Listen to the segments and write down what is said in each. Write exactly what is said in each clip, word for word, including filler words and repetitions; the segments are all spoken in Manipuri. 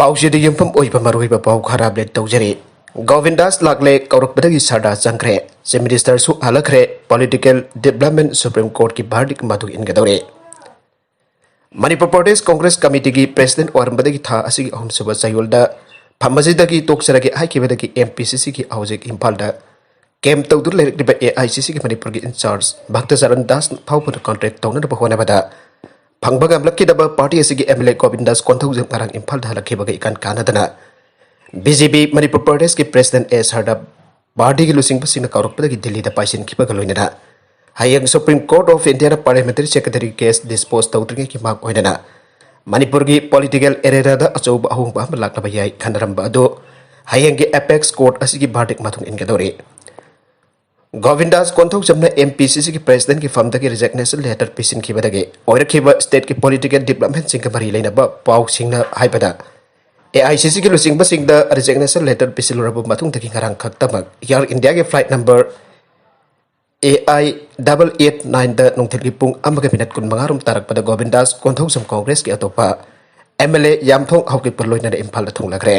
ꯄꯥꯎꯁꯤꯗ ꯌꯨꯝꯐꯝ ꯑꯣꯏꯕ ꯃꯔꯨꯑꯣꯏꯕ ꯄꯥꯎ ꯈꯔ ꯑꯞꯗꯦꯠ ꯇꯧꯖꯔꯤ꯫ ꯒꯣꯕꯤꯟꯗꯥꯁ ꯂꯥꯛꯂꯦ, ꯀꯧꯔꯛꯄꯗꯒꯤ ꯁꯔꯗꯥ ꯆꯪꯈ꯭ꯔꯦ, ꯆꯤꯐ ꯃꯤꯅꯤꯁꯇꯔꯁꯨ ꯍꯜꯂꯛꯈ꯭ꯔꯦ, ꯄꯣꯂꯤꯇꯤꯀꯦꯜ ꯗꯤꯕ꯭ꯂꯞꯃꯦꯟ ꯁꯨꯄ꯭ꯔꯤꯝ ꯀꯣꯔꯠꯀꯤ ꯚꯥꯔꯗꯤꯛ ꯃꯗꯨ ꯏꯟꯒꯗꯧꯔꯦ꯫ ꯃꯅꯤꯄꯨꯔ ꯄ꯭ꯔꯗꯦꯁ ꯀꯣꯡꯒ꯭ꯔꯦꯁ ꯀꯃꯤꯇꯤꯒꯤ ꯄ꯭ꯔꯦꯁꯤꯗꯦꯟꯠ ꯑꯣꯏꯔꯝꯕꯗꯒꯤ ꯊꯥ ꯑꯁꯤꯒꯤ ꯑꯍꯨꯝꯁꯨꯕ ꯆꯌꯣꯜꯗ ꯐꯝ ꯑꯁꯤꯗꯒꯤ ꯇꯣꯛꯆꯔꯒꯦ ꯍꯥꯏꯈꯤꯕꯗꯒꯤ ꯑꯦꯝ ꯄꯤ ꯁꯤ ꯁꯤꯒꯤ ꯍꯧꯖꯤꯛ ꯏꯝꯐꯥꯜꯗ ꯀꯦꯝꯞ ꯇꯧꯗꯨꯅ ꯂꯩꯔꯛꯂꯤꯕ ꯑꯦ ꯑꯥꯏ ꯁꯤ ꯁꯤꯒꯤ ꯃꯅꯤꯄꯨꯔꯒꯤ ꯏꯟꯆꯥꯔꯖ ꯚꯛꯇꯆꯔꯟ ꯗꯥꯁ ꯐꯥꯎꯕꯗ ꯀꯟꯇꯦꯛ ꯇꯧꯅꯅꯕ ꯍꯣꯠꯅꯕꯗ ꯐꯪꯕ ꯉꯝꯂꯛꯈꯤꯗꯕ ꯄꯥꯔꯇꯤ ꯑꯁꯤꯒꯤ ꯑꯦꯝ ꯑꯦꯜ ꯑꯦ ꯒꯣꯕꯤꯟꯗꯥꯁ ꯀꯣꯟꯊꯧꯖꯝ ꯉꯔꯥꯡ ꯏꯝꯐꯥꯜꯗ ꯍꯜꯂꯛꯈꯤꯕꯒ ꯏꯀꯥꯟ ꯀꯥꯟꯅꯗꯅ ꯕꯤ ꯖꯦ ꯄꯤ ꯃꯅꯤꯄꯨꯔ ꯄ꯭ꯔꯗꯦꯁꯀꯤ ꯄ꯭ꯔꯦꯁꯤꯗꯦꯟꯠ ꯑꯦ ꯁꯔꯗꯥ ꯄꯥꯔꯇꯤꯒꯤ ꯂꯨꯆꯤꯡꯕꯁꯤꯡꯅ ꯀꯧꯔꯛꯄꯗꯒꯤ ꯗꯤꯜꯂꯤꯗ ꯄꯥꯏꯁꯤꯟꯈꯤꯕꯒ ꯂꯣꯏꯅꯅ ꯍꯌꯦꯡ ꯁꯨꯄ꯭ꯔꯤꯝ ꯀꯣꯔꯠ ꯑꯣꯐ ꯏꯟꯗꯤꯌꯥꯗ ꯄꯥꯔꯂꯤꯌꯥꯃꯦꯟꯇꯔꯤ ꯁꯦꯀ꯭ꯔꯦꯇꯔꯤ ꯀꯦꯁ ꯗꯤꯁꯄꯣꯖ ꯇꯧꯗ꯭ꯔꯤꯉꯩꯒꯤ ꯃꯥꯡ ꯑꯣꯏꯅꯅ ꯃꯅꯤꯄꯨꯔꯒꯤ ꯄꯣꯂꯤꯇꯤꯀꯦꯜ ꯑꯦꯔꯦꯅꯥꯗ ꯑꯆꯧꯕ ꯑꯍꯣꯡꯕ ꯑꯃ ꯂꯥꯛꯅꯕ ꯌꯥꯏ ꯈꯟꯅꯔꯝꯕ ꯑꯗꯨ ꯍꯌꯦꯡꯒꯤ ꯑꯦꯄꯦꯛꯁ ꯀꯣꯔꯠ ꯑꯁꯤꯒꯤ ꯚꯥꯔꯗꯤꯛ ꯃꯇꯨꯡ ꯏꯟꯒꯗꯧꯔꯤ꯫ ꯒꯣꯕꯤꯟꯗꯥꯁ ꯀꯣꯟꯊꯧꯖꯝꯅ ꯑꯦꯝ ꯄꯤ ꯁꯤ ꯁꯤꯒꯤ ꯄ꯭ꯔꯦꯁꯤꯗꯦꯟꯠꯀꯤ ꯐꯝꯗꯒꯤ ꯔꯤꯖꯤꯒꯅꯦꯁꯟ ꯂꯦꯇꯔ ꯄꯤꯁꯤꯟꯈꯤꯕꯗꯒꯤ ꯑꯣꯏꯔꯛꯈꯤꯕ ꯁ꯭ꯇꯦꯠꯀꯤ ꯄꯣꯂꯤꯇꯤꯀꯦꯜ ꯗꯤꯕ꯭ꯂꯞꯃꯦꯟꯠꯁꯤꯡꯒ ꯃꯔꯤ ꯂꯩꯅꯕ ꯄꯥꯎꯁꯤꯡꯅ ꯍꯥꯏꯕꯗ, ꯑꯦ ꯑꯥꯏ ꯁꯤ ꯁꯤꯒꯤ ꯂꯨꯆꯤꯡꯕꯁꯤꯡꯗ ꯔꯤꯖꯤꯒꯅꯦꯁꯟ ꯂꯦꯇꯔ ꯄꯤꯁꯤꯜꯂꯨꯔꯕ ꯃꯇꯨꯡꯗꯒꯤ ꯉꯔꯥꯡ ꯈꯛꯇꯃꯛ ꯑꯦꯌꯥꯔ ꯏꯟꯗꯤꯌꯥꯒꯤ flight number A I double eight ꯅꯥꯏꯟꯗ ꯅꯨꯡꯊꯤꯜꯒꯤ ꯄꯨꯡ ꯑꯃꯒ ꯃꯤꯅꯠ ꯀꯨꯟꯃꯉꯥ ꯔꯣꯝ ꯇꯥꯔꯛꯄꯗ ꯒꯣꯕꯤꯟꯗꯥꯁ ꯀꯣꯟꯊꯧꯖꯝ ꯀꯣꯡꯒ꯭ꯔꯦꯁꯀꯤ ꯑꯇꯣꯞꯄ ꯑꯦꯝ ꯑꯦꯜ ꯑꯦ ꯌꯥꯝꯊꯣꯡ ꯍꯥꯎꯀꯤꯞꯀ ꯂꯣꯏꯅꯅ ꯏꯝꯐꯥꯜꯗ ꯊꯨꯡꯂꯈ꯭ꯔꯦ꯫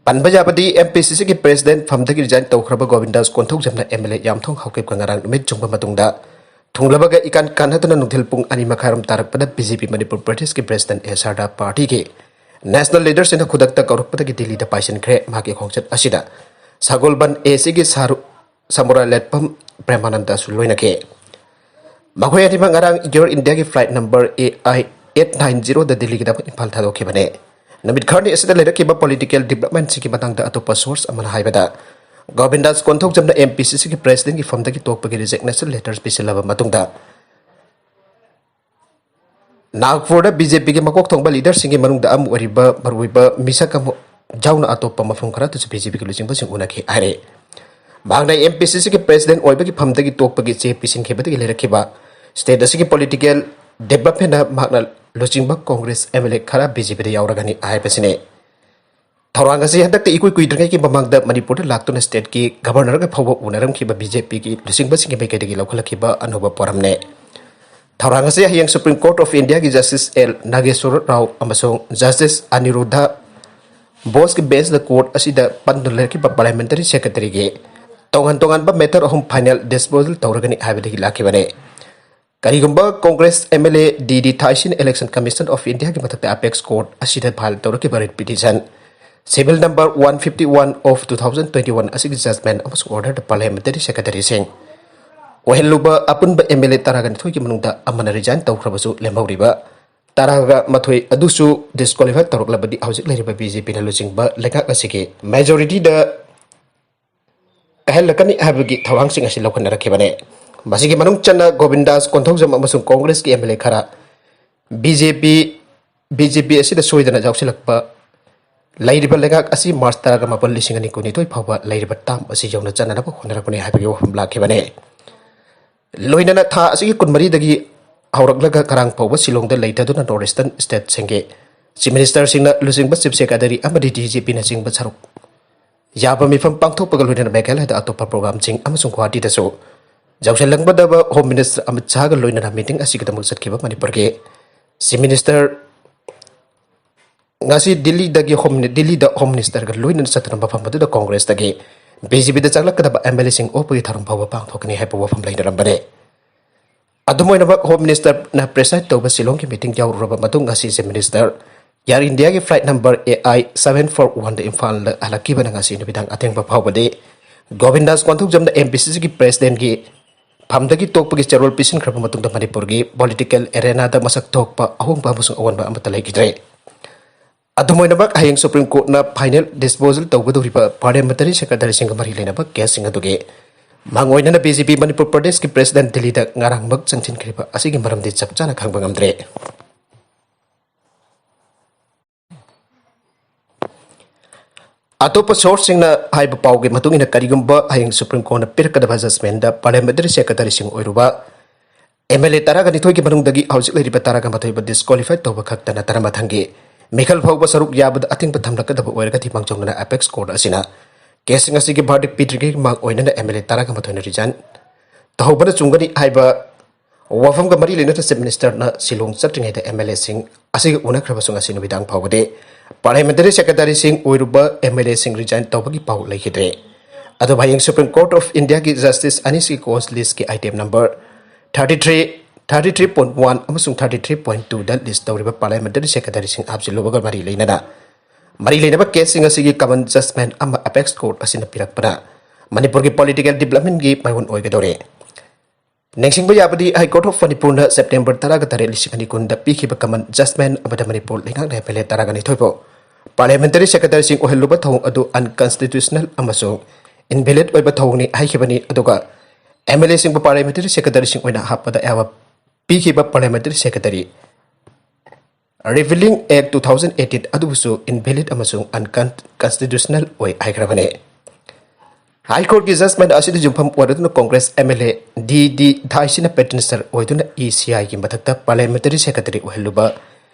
ꯄꯟꯕ ꯌꯥꯕꯗꯤ, ꯑꯦꯝ ꯄꯤ ꯁꯤ ꯁꯤꯒꯤ ꯄ꯭ꯔꯦꯁꯤꯗꯦꯟꯠ ꯐꯝꯗꯒꯤ ꯔꯤꯖꯥꯏꯟ ꯇꯧꯈ꯭ꯔꯕ ꯒꯣꯕꯤꯟꯗꯥꯁ ꯀꯣꯟꯊꯧꯖꯝꯅ ꯑꯦꯝ ꯑꯦꯜ ꯑꯦ ꯌꯥꯝꯊꯣꯡ ꯍꯥꯎꯀꯤꯞꯀ ꯉꯔꯥꯡ ꯅꯨꯃꯤꯠ ꯆꯨꯝꯕ ꯃꯇꯨꯡꯗ ꯊꯨꯡꯂꯕꯒ ꯏꯀꯥꯟ ꯀꯥꯟꯅꯗꯅ ꯅꯨꯡꯊꯤꯜ ꯄꯨꯡ ꯑꯅꯤ ꯃꯈꯥꯏꯔꯣꯝ ꯇꯥꯔꯛꯄꯗ ꯕꯤ ꯖꯦ ꯄꯤ ꯃꯅꯤꯄꯨꯔ ꯄ꯭ꯔꯗꯦꯁꯀꯤ ꯄ꯭ꯔꯦꯁꯤꯗꯦꯟꯠ ꯑꯦ ꯁꯔꯗꯥ ꯄꯥꯔꯇꯤꯒꯤ ꯅꯦꯁꯅꯦꯜ ꯂꯤꯗꯔꯁꯤꯡꯅ ꯈꯨꯗꯛꯇ ꯀꯧꯔꯛꯄꯗꯒꯤ ꯗꯤꯜꯂꯤꯗ ꯄꯥꯏꯁꯤꯟꯈ꯭ꯔꯦ꯫ ꯃꯍꯥꯛꯀꯤ ꯈꯣꯡꯆꯠ ꯑꯁꯤꯗ ꯁꯒꯣꯜꯕꯟ ꯑꯦ ꯁꯤꯒꯤ ꯁꯥꯔꯨ ꯁꯃꯨꯔꯥ ꯂꯦꯠꯐꯝ ꯄ꯭ꯔꯦꯃꯥꯅꯟꯗꯁꯨ ꯂꯣꯏꯅꯈꯤ꯫ ꯃꯈꯣꯏ ꯑꯅꯤꯃꯛ ꯉꯔꯥꯡ ꯑꯦꯌꯥꯔ ꯏꯟꯗꯤꯌꯥꯒꯤ flight number A I eight nine ꯖꯤꯔꯣꯗ ꯗꯤꯜꯂꯤꯒꯤꯗꯃꯛ ꯏꯝꯐꯥꯜ ꯊꯥꯗꯣꯛꯈꯤꯕꯅꯤ꯫ ꯅꯨꯃꯤꯠ ꯈꯔꯅꯤ ꯑꯁꯤꯗ ꯂꯩꯔꯛꯈꯤꯕ ꯄꯣꯂꯤꯇꯤꯀꯦꯜ ꯗꯤꯕ꯭ꯂꯞꯃꯦꯟꯠꯁꯤꯡꯒꯤ ꯃꯇꯥꯡꯗ ꯑꯇꯣꯞꯄ ꯁꯣꯔꯁ ꯑꯃꯅ ꯍꯥꯏꯕꯗ, ꯒꯣꯕꯤꯟꯗꯥꯁ ꯀꯣꯟꯊꯧꯖꯝꯅ ꯑꯦꯝ ꯄꯤ ꯁꯤ ꯁꯤꯒꯤ ꯄ꯭ꯔꯦꯁꯤꯗꯦꯟꯠꯀꯤ ꯐꯝꯗꯒꯤ ꯇꯣꯛꯄꯒꯤ ꯔꯤꯖꯤꯒꯅꯦꯁꯟ ꯂꯦꯇꯔ ꯄꯤꯁꯤꯜꯂꯕ ꯃꯇꯨꯡꯗ, ꯅꯥꯒꯄꯨꯔꯗ ꯕꯤ ꯖꯦ ꯄꯤꯒꯤ ꯃꯀꯣꯛ ꯊꯣꯡꯕ ꯂꯤꯗꯔꯁꯤꯡꯒꯤ ꯃꯅꯨꯡꯗ ꯑꯃ ꯑꯣꯏꯔꯤꯕ ꯃꯔꯨꯑꯣꯏꯕ ꯃꯤꯁꯛ ꯑꯃ ꯌꯥꯎꯅ ꯑꯇꯣꯞꯄ ꯃꯐꯝ ꯈꯔꯗꯁꯨ ꯕꯤ ꯖꯦ ꯄꯤꯒꯤ ꯂꯨꯆꯤꯡꯕꯁꯤꯡ ꯎꯅꯈꯤ ꯍꯥꯏꯔꯦ꯫ ꯃꯍꯥꯛꯅ ꯑꯦꯝ ꯄꯤ ꯁꯤ ꯁꯤꯒꯤ ꯄ꯭ꯔꯦꯁꯤꯗꯦꯟꯠ ꯑꯣꯏꯕꯒꯤ ꯐꯝꯗꯒꯤ ꯇꯣꯛꯄꯒꯤ ꯆꯦ ꯄꯤꯁꯤꯟꯈꯤꯕꯗꯒꯤ ꯂꯩꯔꯛꯈꯤꯕ ꯁ꯭ꯇꯦꯠ ꯑꯁꯤꯒꯤ ꯄꯣꯂꯤꯇꯤꯀꯦꯜ ꯗꯤꯕ꯭ꯂꯞꯃꯦꯟꯠꯅ ꯃꯍꯥꯛꯅ ꯂꯨꯆꯤꯡꯕ ꯀꯣꯡꯒ꯭ꯔꯦꯁ ꯑꯦꯝ ꯑꯦꯜ ꯑꯦ ꯈꯔ ꯕꯤ ꯖꯦ ꯄꯤꯗ ꯌꯥꯎꯔꯒꯅꯤ ꯍꯥꯏꯕꯁꯤꯅꯤ꯫ ꯊꯧꯔꯥꯡ ꯑꯁꯤ ꯍꯟꯗꯛꯇ ꯏꯀꯨꯏ ꯀꯨꯏꯗ꯭ꯔꯤꯉꯩꯒꯤ ꯃꯃꯥꯡꯗ ꯃꯅꯤꯄꯨꯔꯗ ꯂꯥꯛꯇꯨꯅ ꯁ꯭ꯇꯦꯠꯀꯤ ꯒꯕꯔꯅꯔꯒ ꯐꯥꯎꯕ ꯎꯅꯔꯝꯈꯤꯕ ꯕꯤ ꯖꯦ ꯄꯤꯒꯤ ꯂꯨꯆꯤꯡꯕꯁꯤꯡꯒꯤ ꯃꯥꯏꯀꯩꯗꯒꯤ ꯂꯧꯈꯠꯂꯛꯈꯤꯕ ꯑꯅꯧꯕ ꯄꯣꯔꯝꯅꯦ꯫ ꯊꯧꯔꯥꯡ ꯑꯁꯤ ꯍꯌꯦꯡ Supreme Court of Indiaꯒꯤ Justice L Nageshwar Rao ꯑꯃꯁꯨꯡ Justice Aniruddha Boseꯀꯤ benchꯅ court ꯑꯁꯤꯗ ꯄꯟꯗꯨꯅ ꯂꯩꯔꯛꯈꯤꯕ parliamentary secretaryꯒꯤ ꯇꯣꯉꯥꯟ ꯇꯣꯉꯥꯟꯕ matter ꯑꯍꯨꯝ final disposal ꯇꯧꯔꯒꯅꯤ ꯍꯥꯏꯕꯗꯒꯤ ꯂꯥꯛꯈꯤꯕꯅꯤ꯫ ꯀꯔꯤꯒꯨꯝꯕ Congress MLA D D Thaising election commission of Indiaꯒꯤ ꯃꯊꯛꯇ apex court ꯑꯁꯤꯗ file ꯇꯧꯔꯛꯈꯤꯕ writ petition civil number one fifty one of two thousand twenty one ꯑꯁꯤꯒꯤ judgment ꯑꯃꯁꯨꯡ orderꯗ parliamentary secretaryꯁꯤꯡ ꯑꯣꯏꯍꯜꯂꯨꯕ ꯑꯄꯨꯟꯕ MLA ꯇꯔꯥꯒ ꯅꯤꯊꯣꯏꯒꯤ ꯃꯅꯨꯡꯗ ꯑꯃꯅ resign ꯇꯧꯈ꯭ꯔꯕꯁꯨ ꯂꯦꯝꯍꯧꯔꯤꯕ ꯇꯔꯥꯒ ꯃꯥꯊꯣꯏ ꯑꯗꯨꯁꯨ disqualify ꯇꯧꯔꯛꯂꯕꯗꯤ ꯍꯧꯖꯤꯛ ꯂꯩꯔꯤꯕ BJPꯅ ꯂꯨꯆꯤꯡꯕ ꯂꯩꯉꯥꯛ ꯑꯁꯤꯒꯤ majorityꯗ ꯀꯥꯏꯍꯜꯂꯛꯀꯅꯤ ꯍꯥꯏꯕꯒꯤ ꯊꯧꯔꯥꯡꯁꯤꯡ ꯑꯁꯤ ꯂꯧꯈꯠꯅꯔꯛꯈꯤꯕꯅꯤ꯫ ꯃꯁꯤꯒꯤ ꯃꯅꯨꯡ ꯆꯟꯅ ꯒꯣꯕꯤꯟꯗꯥꯁ ꯀꯣꯟꯊꯧꯖꯝ ꯑꯃꯁꯨꯡ Congressꯀꯤ MLA ꯈꯔ BJP, BJP ꯑꯁꯤꯗ ꯁꯣꯏꯗꯅ ꯌꯥꯎꯁꯤꯜꯂꯛꯄ ꯂꯩꯔꯤꯕ ꯂꯩꯉꯥꯛ ꯑꯁꯤ March ꯇꯔꯥꯒ ꯃꯥꯄꯜ ꯂꯤꯁꯤꯡ ꯑꯅꯤ ꯀꯨꯟꯅꯤꯊꯣꯏ ꯐꯥꯎꯕ ꯂꯩꯔꯤꯕ term ꯑꯁꯤ ꯌꯧꯅ ꯆꯠꯅꯅꯕ ꯍꯣꯠꯅꯔꯛꯄꯅꯤ ꯍꯥꯏꯕꯒꯤ ꯋꯥꯐꯝ ꯂꯥꯛꯈꯤꯕꯅꯤ꯫ ꯂꯣꯏꯅꯅ ꯊꯥ ꯑꯁꯤꯒꯤ ꯀꯨꯟꯃꯔꯤꯗꯒꯤ ꯍꯧꯔꯛꯂꯒ ꯉꯔꯥꯡ ꯐꯥꯎꯕ ꯁꯤꯂꯣꯡꯗ ꯂꯩꯊꯗꯨꯅ North Eastern stateꯁꯤꯡꯒꯤ Chief Ministerꯁꯤꯡꯅ ꯂꯨꯆꯤꯡꯕ Chief Secretary ꯑꯃꯗꯤ DGPꯅꯆꯤꯡꯕ ꯁꯔꯨꯛ ꯌꯥꯕ ꯃꯤꯐꯝ ꯄꯥꯡꯊꯣꯛꯄꯒ ꯂꯣꯏꯅꯅ ꯃꯦꯘꯥꯂꯌꯗ ꯑꯇꯣꯞꯄ programꯁꯤꯡ ꯑꯃꯁꯨꯡ ꯒꯨꯋꯥꯍꯥꯇꯤꯗꯁꯨ ꯌꯥꯎꯁꯤꯜꯂꯝꯒꯗꯕ Home Minister ꯑꯃꯤꯠ ꯁꯥꯍꯒ ꯂꯣꯏꯅꯅ meeting ꯑꯁꯤꯒꯤꯗꯃꯛ ꯆꯠꯈꯤꯕ ꯃꯅꯤꯄꯨꯔꯒꯤ Chief Minister ꯉꯁꯤ ꯗꯤꯜꯂꯤꯗꯒꯤ Home, ꯗꯤꯜꯂꯤꯗ Home Ministerꯒ ꯂꯣꯏꯅꯅ ꯆꯠꯇꯨꯅ ꯃꯐꯝ ꯑꯗꯨꯗ Congressꯇꯒꯤ BJPꯗ ꯆꯪꯂꯛꯀꯗꯕ MLAꯁꯤꯡ ꯑꯣꯛꯄꯒꯤ ꯊꯧꯔꯝ ꯐꯥꯎꯕ ꯄꯥꯡꯊꯣꯛꯀꯅꯤ ꯍꯥꯏꯕ ꯋꯥꯐꯝ ꯂꯩꯅꯔꯝꯕꯅꯤ꯫ ꯑꯗꯨꯝ ꯑꯣꯏꯅꯃꯛ, Home Ministerꯅ preside ꯇꯧꯕ ꯁꯤꯂꯣꯡꯒꯤ meeting ꯌꯥꯎꯔꯨꯔꯕ ꯃꯇꯨꯡ, ꯉꯁꯤ Chief Minister Air Indiaꯒꯤ flight number A I seven four oneꯗ ꯏꯝꯐꯥꯜꯗ ꯍꯜꯂꯛꯈꯤꯕꯅ ꯉꯁꯤ ꯅꯨꯃꯤꯗꯥꯡ ꯑꯊꯦꯡꯕ ꯐꯥꯎꯕꯗꯤ ꯒꯣꯕꯤꯟꯗꯥꯁ ꯀꯣꯟꯊꯧꯖꯝꯅ MPCCꯒꯤ Presidentꯀꯤ ꯐꯝꯗꯒꯤ ꯇꯣꯛꯄꯒꯤ ꯆꯦꯔꯣꯜ ꯄꯤꯁꯤꯟꯈ꯭ꯔꯕ ꯃꯇꯨꯡꯗ ꯃꯅꯤꯄꯨꯔꯒꯤ political arenaꯗ ꯃꯁꯛ ꯊꯣꯛꯄ ꯑꯍꯣꯡꯕ ꯑꯃꯁꯨꯡ ꯑꯑꯣꯟꯕ ꯑꯃꯠꯇ ꯂꯩꯈꯤꯗ꯭ꯔꯦ꯫ ꯑꯗꯨꯝ ꯑꯣꯏꯅꯃꯛ, ꯍꯌꯦꯡ Supreme Courtꯅ final disposal ꯇꯧꯒꯗꯧꯔꯤꯕ parliamentary secretaryꯁꯤꯡꯒ ꯃꯔꯤ ꯂꯩꯅꯕ caseꯁꯤꯡ ꯑꯗꯨꯒꯤ ꯃꯥꯡꯑꯣꯏꯅꯅ BJP ꯃꯅꯤꯄꯨꯔ ꯄ꯭ꯔꯗꯦꯁꯀꯤ President ꯗꯤꯜꯂꯤꯗ ꯉꯔꯥꯡꯃꯛ ꯆꯪꯁꯤꯟꯈ꯭ꯔꯤꯕ ꯑꯁꯤꯒꯤ ꯃꯔꯝꯗꯤ ꯆꯞ ꯆꯥꯅ ꯈꯪꯕ ꯉꯝꯗ꯭ꯔꯦ꯫ ꯑꯇꯣꯞꯄ sourceꯁꯤꯡꯅ ꯍꯥꯏꯕ ꯄꯥꯎꯒꯤ ꯃꯇꯨꯡ ꯏꯟꯅ, ꯀꯔꯤꯒꯨꯝꯕ ꯍꯌꯦꯡ Supreme Courtꯅ ꯄꯤꯔꯛꯀꯗꯕ judgmentꯗ parliamentary secretaryꯁꯤꯡ ꯑꯣꯏꯔꯨꯕ MLA ꯇꯔꯥꯒ ꯅꯤꯊꯣꯏꯒꯤ ꯃꯅꯨꯡꯗꯒꯤ ꯍꯧꯖꯤꯛ ꯂꯩꯔꯤꯕ ꯇꯔꯥꯒ ꯃꯥꯊꯣꯏꯕꯨ disqualify ꯇꯧꯕ ꯈꯛꯇ ꯅꯠꯇꯅ, ꯃꯊꯪꯒꯤ ꯃꯤꯈꯜ ꯐꯥꯎꯕ ꯁꯔꯨꯛ ꯌꯥꯕꯗ ꯑꯊꯤꯡꯕ ꯊꯝꯂꯛꯀꯗꯕ ꯑꯣꯏꯔꯒꯗꯤ, ꯃꯥꯡꯖꯧꯅꯅ apex court ꯑꯁꯤꯅ caseꯁꯤꯡ ꯑꯁꯤꯒꯤ verdict ꯄꯤꯗ꯭ꯔꯤꯉꯩ ꯃꯃꯥꯡ ꯑꯣꯏꯅꯅ MLA ꯇꯔꯥꯒ ꯃꯥꯊꯣꯏꯅ resign ꯇꯧꯍꯧꯕꯅ ꯆꯨꯝꯒꯅꯤ ꯍꯥꯏꯕ ꯋꯥꯐꯝꯒ ꯃꯔꯤ ꯂꯩꯅꯅ Chief Minister ꯅ ꯁꯤꯂꯣꯡ ꯆꯠꯇ꯭ꯔꯤꯉꯩꯗ MLA ꯁꯤꯡ ꯑꯁꯤꯒ ꯎꯅꯈ꯭ꯔꯕꯁꯨ ꯉꯁꯤ ꯅꯨꯃꯤꯗꯥꯡ ꯐꯥꯎꯕꯗꯤ Parliamentary Secretary ꯁꯤꯡ ꯑꯣꯏꯔꯨꯕ MLA ꯁꯤꯡ resign ꯇꯧꯕꯒꯤ ꯄꯥꯎ ꯂꯩꯈꯤꯗ꯭ꯔꯦ꯫ ꯑꯗꯨꯕꯨ ꯍꯌꯦꯡ Supreme Court of India ꯒꯤ Justice ꯑꯅꯤꯁꯤꯒꯤ cause list ꯀꯤ item number thirty three, thirty three point one ꯑꯃꯁꯨꯡ thirty three point two ꯗ list ꯇꯧꯔꯤꯕ Parliamentary Secretary ꯁꯤꯡ ꯍꯥꯞꯆꯤꯜꯂꯨꯕꯒ ꯃꯔꯤ ꯂꯩꯅꯅ ꯃꯔꯤ ꯂꯩꯅꯕ case ꯁꯤꯡ ꯑꯁꯤꯒꯤ common judgment ꯑꯃ Apex Court ꯑꯁꯤꯅ ꯄꯤꯔꯛꯄꯅ ꯃꯅꯤꯄꯨꯔꯒꯤ political development ꯒꯤ ꯃꯥꯏꯑꯣꯟ ꯑꯣꯏꯒꯗꯧꯔꯦ꯫ ꯅꯤꯡꯁꯤꯡꯕ ꯌꯥꯕꯗꯤ, High Court of Manipur ꯅ September ꯇꯔꯥꯒ ꯇꯔꯦꯠ, ꯂꯤꯁꯤꯡ ꯑꯅꯤ ꯀꯨꯟꯗ ꯄꯤꯈꯤꯕ common judgment ꯑꯃꯗ ꯃꯅꯤꯄꯨꯔ ꯂꯩꯉꯥꯛꯅ MLA ꯇꯔꯥꯒ ꯅꯤꯊꯣꯏꯕꯨ Parliamentary Secretary ꯁꯤꯡ ꯑꯣꯏꯍꯜꯂꯨꯕ ꯊꯧꯑꯣꯡ ꯑꯗꯨ unconstitutional ꯑꯃꯁꯨꯡ invalid ꯑꯣꯏꯕ ꯊꯧꯑꯣꯡꯅꯤ ꯍꯥꯏꯈꯤꯕꯅꯤ꯫ ꯑꯗꯨꯒ MLA ꯁꯤꯡꯕꯨ Parliamentary Secretary ꯁꯤꯡ ꯑꯣꯏꯅ ꯍꯥꯞꯄꯗ ꯑꯌꯥꯕ ꯄꯤꯈꯤꯕ Parliamentary Secretary Repealing Act two thousand eighteen ꯑꯗꯨꯕꯨꯁꯨ invalid ꯑꯃꯁꯨꯡ unconstitutional ꯑꯣꯏ ꯍꯥꯏꯈ꯭ꯔꯕꯅꯤ꯫ High Court ꯀꯤ judgment ꯑꯁꯤꯗ ꯌꯨꯝꯐꯝ ꯑꯣꯏꯔꯗꯨꯅ Congress MLA ꯗꯤ ꯗꯤ ꯙꯥꯏꯁꯤꯅ petitioner ꯑꯣꯏꯗꯨꯅ ECI ꯒꯤ ꯃꯊꯛꯇ Parliamentary Secretary ꯑꯣꯏꯍꯜꯂꯨꯕ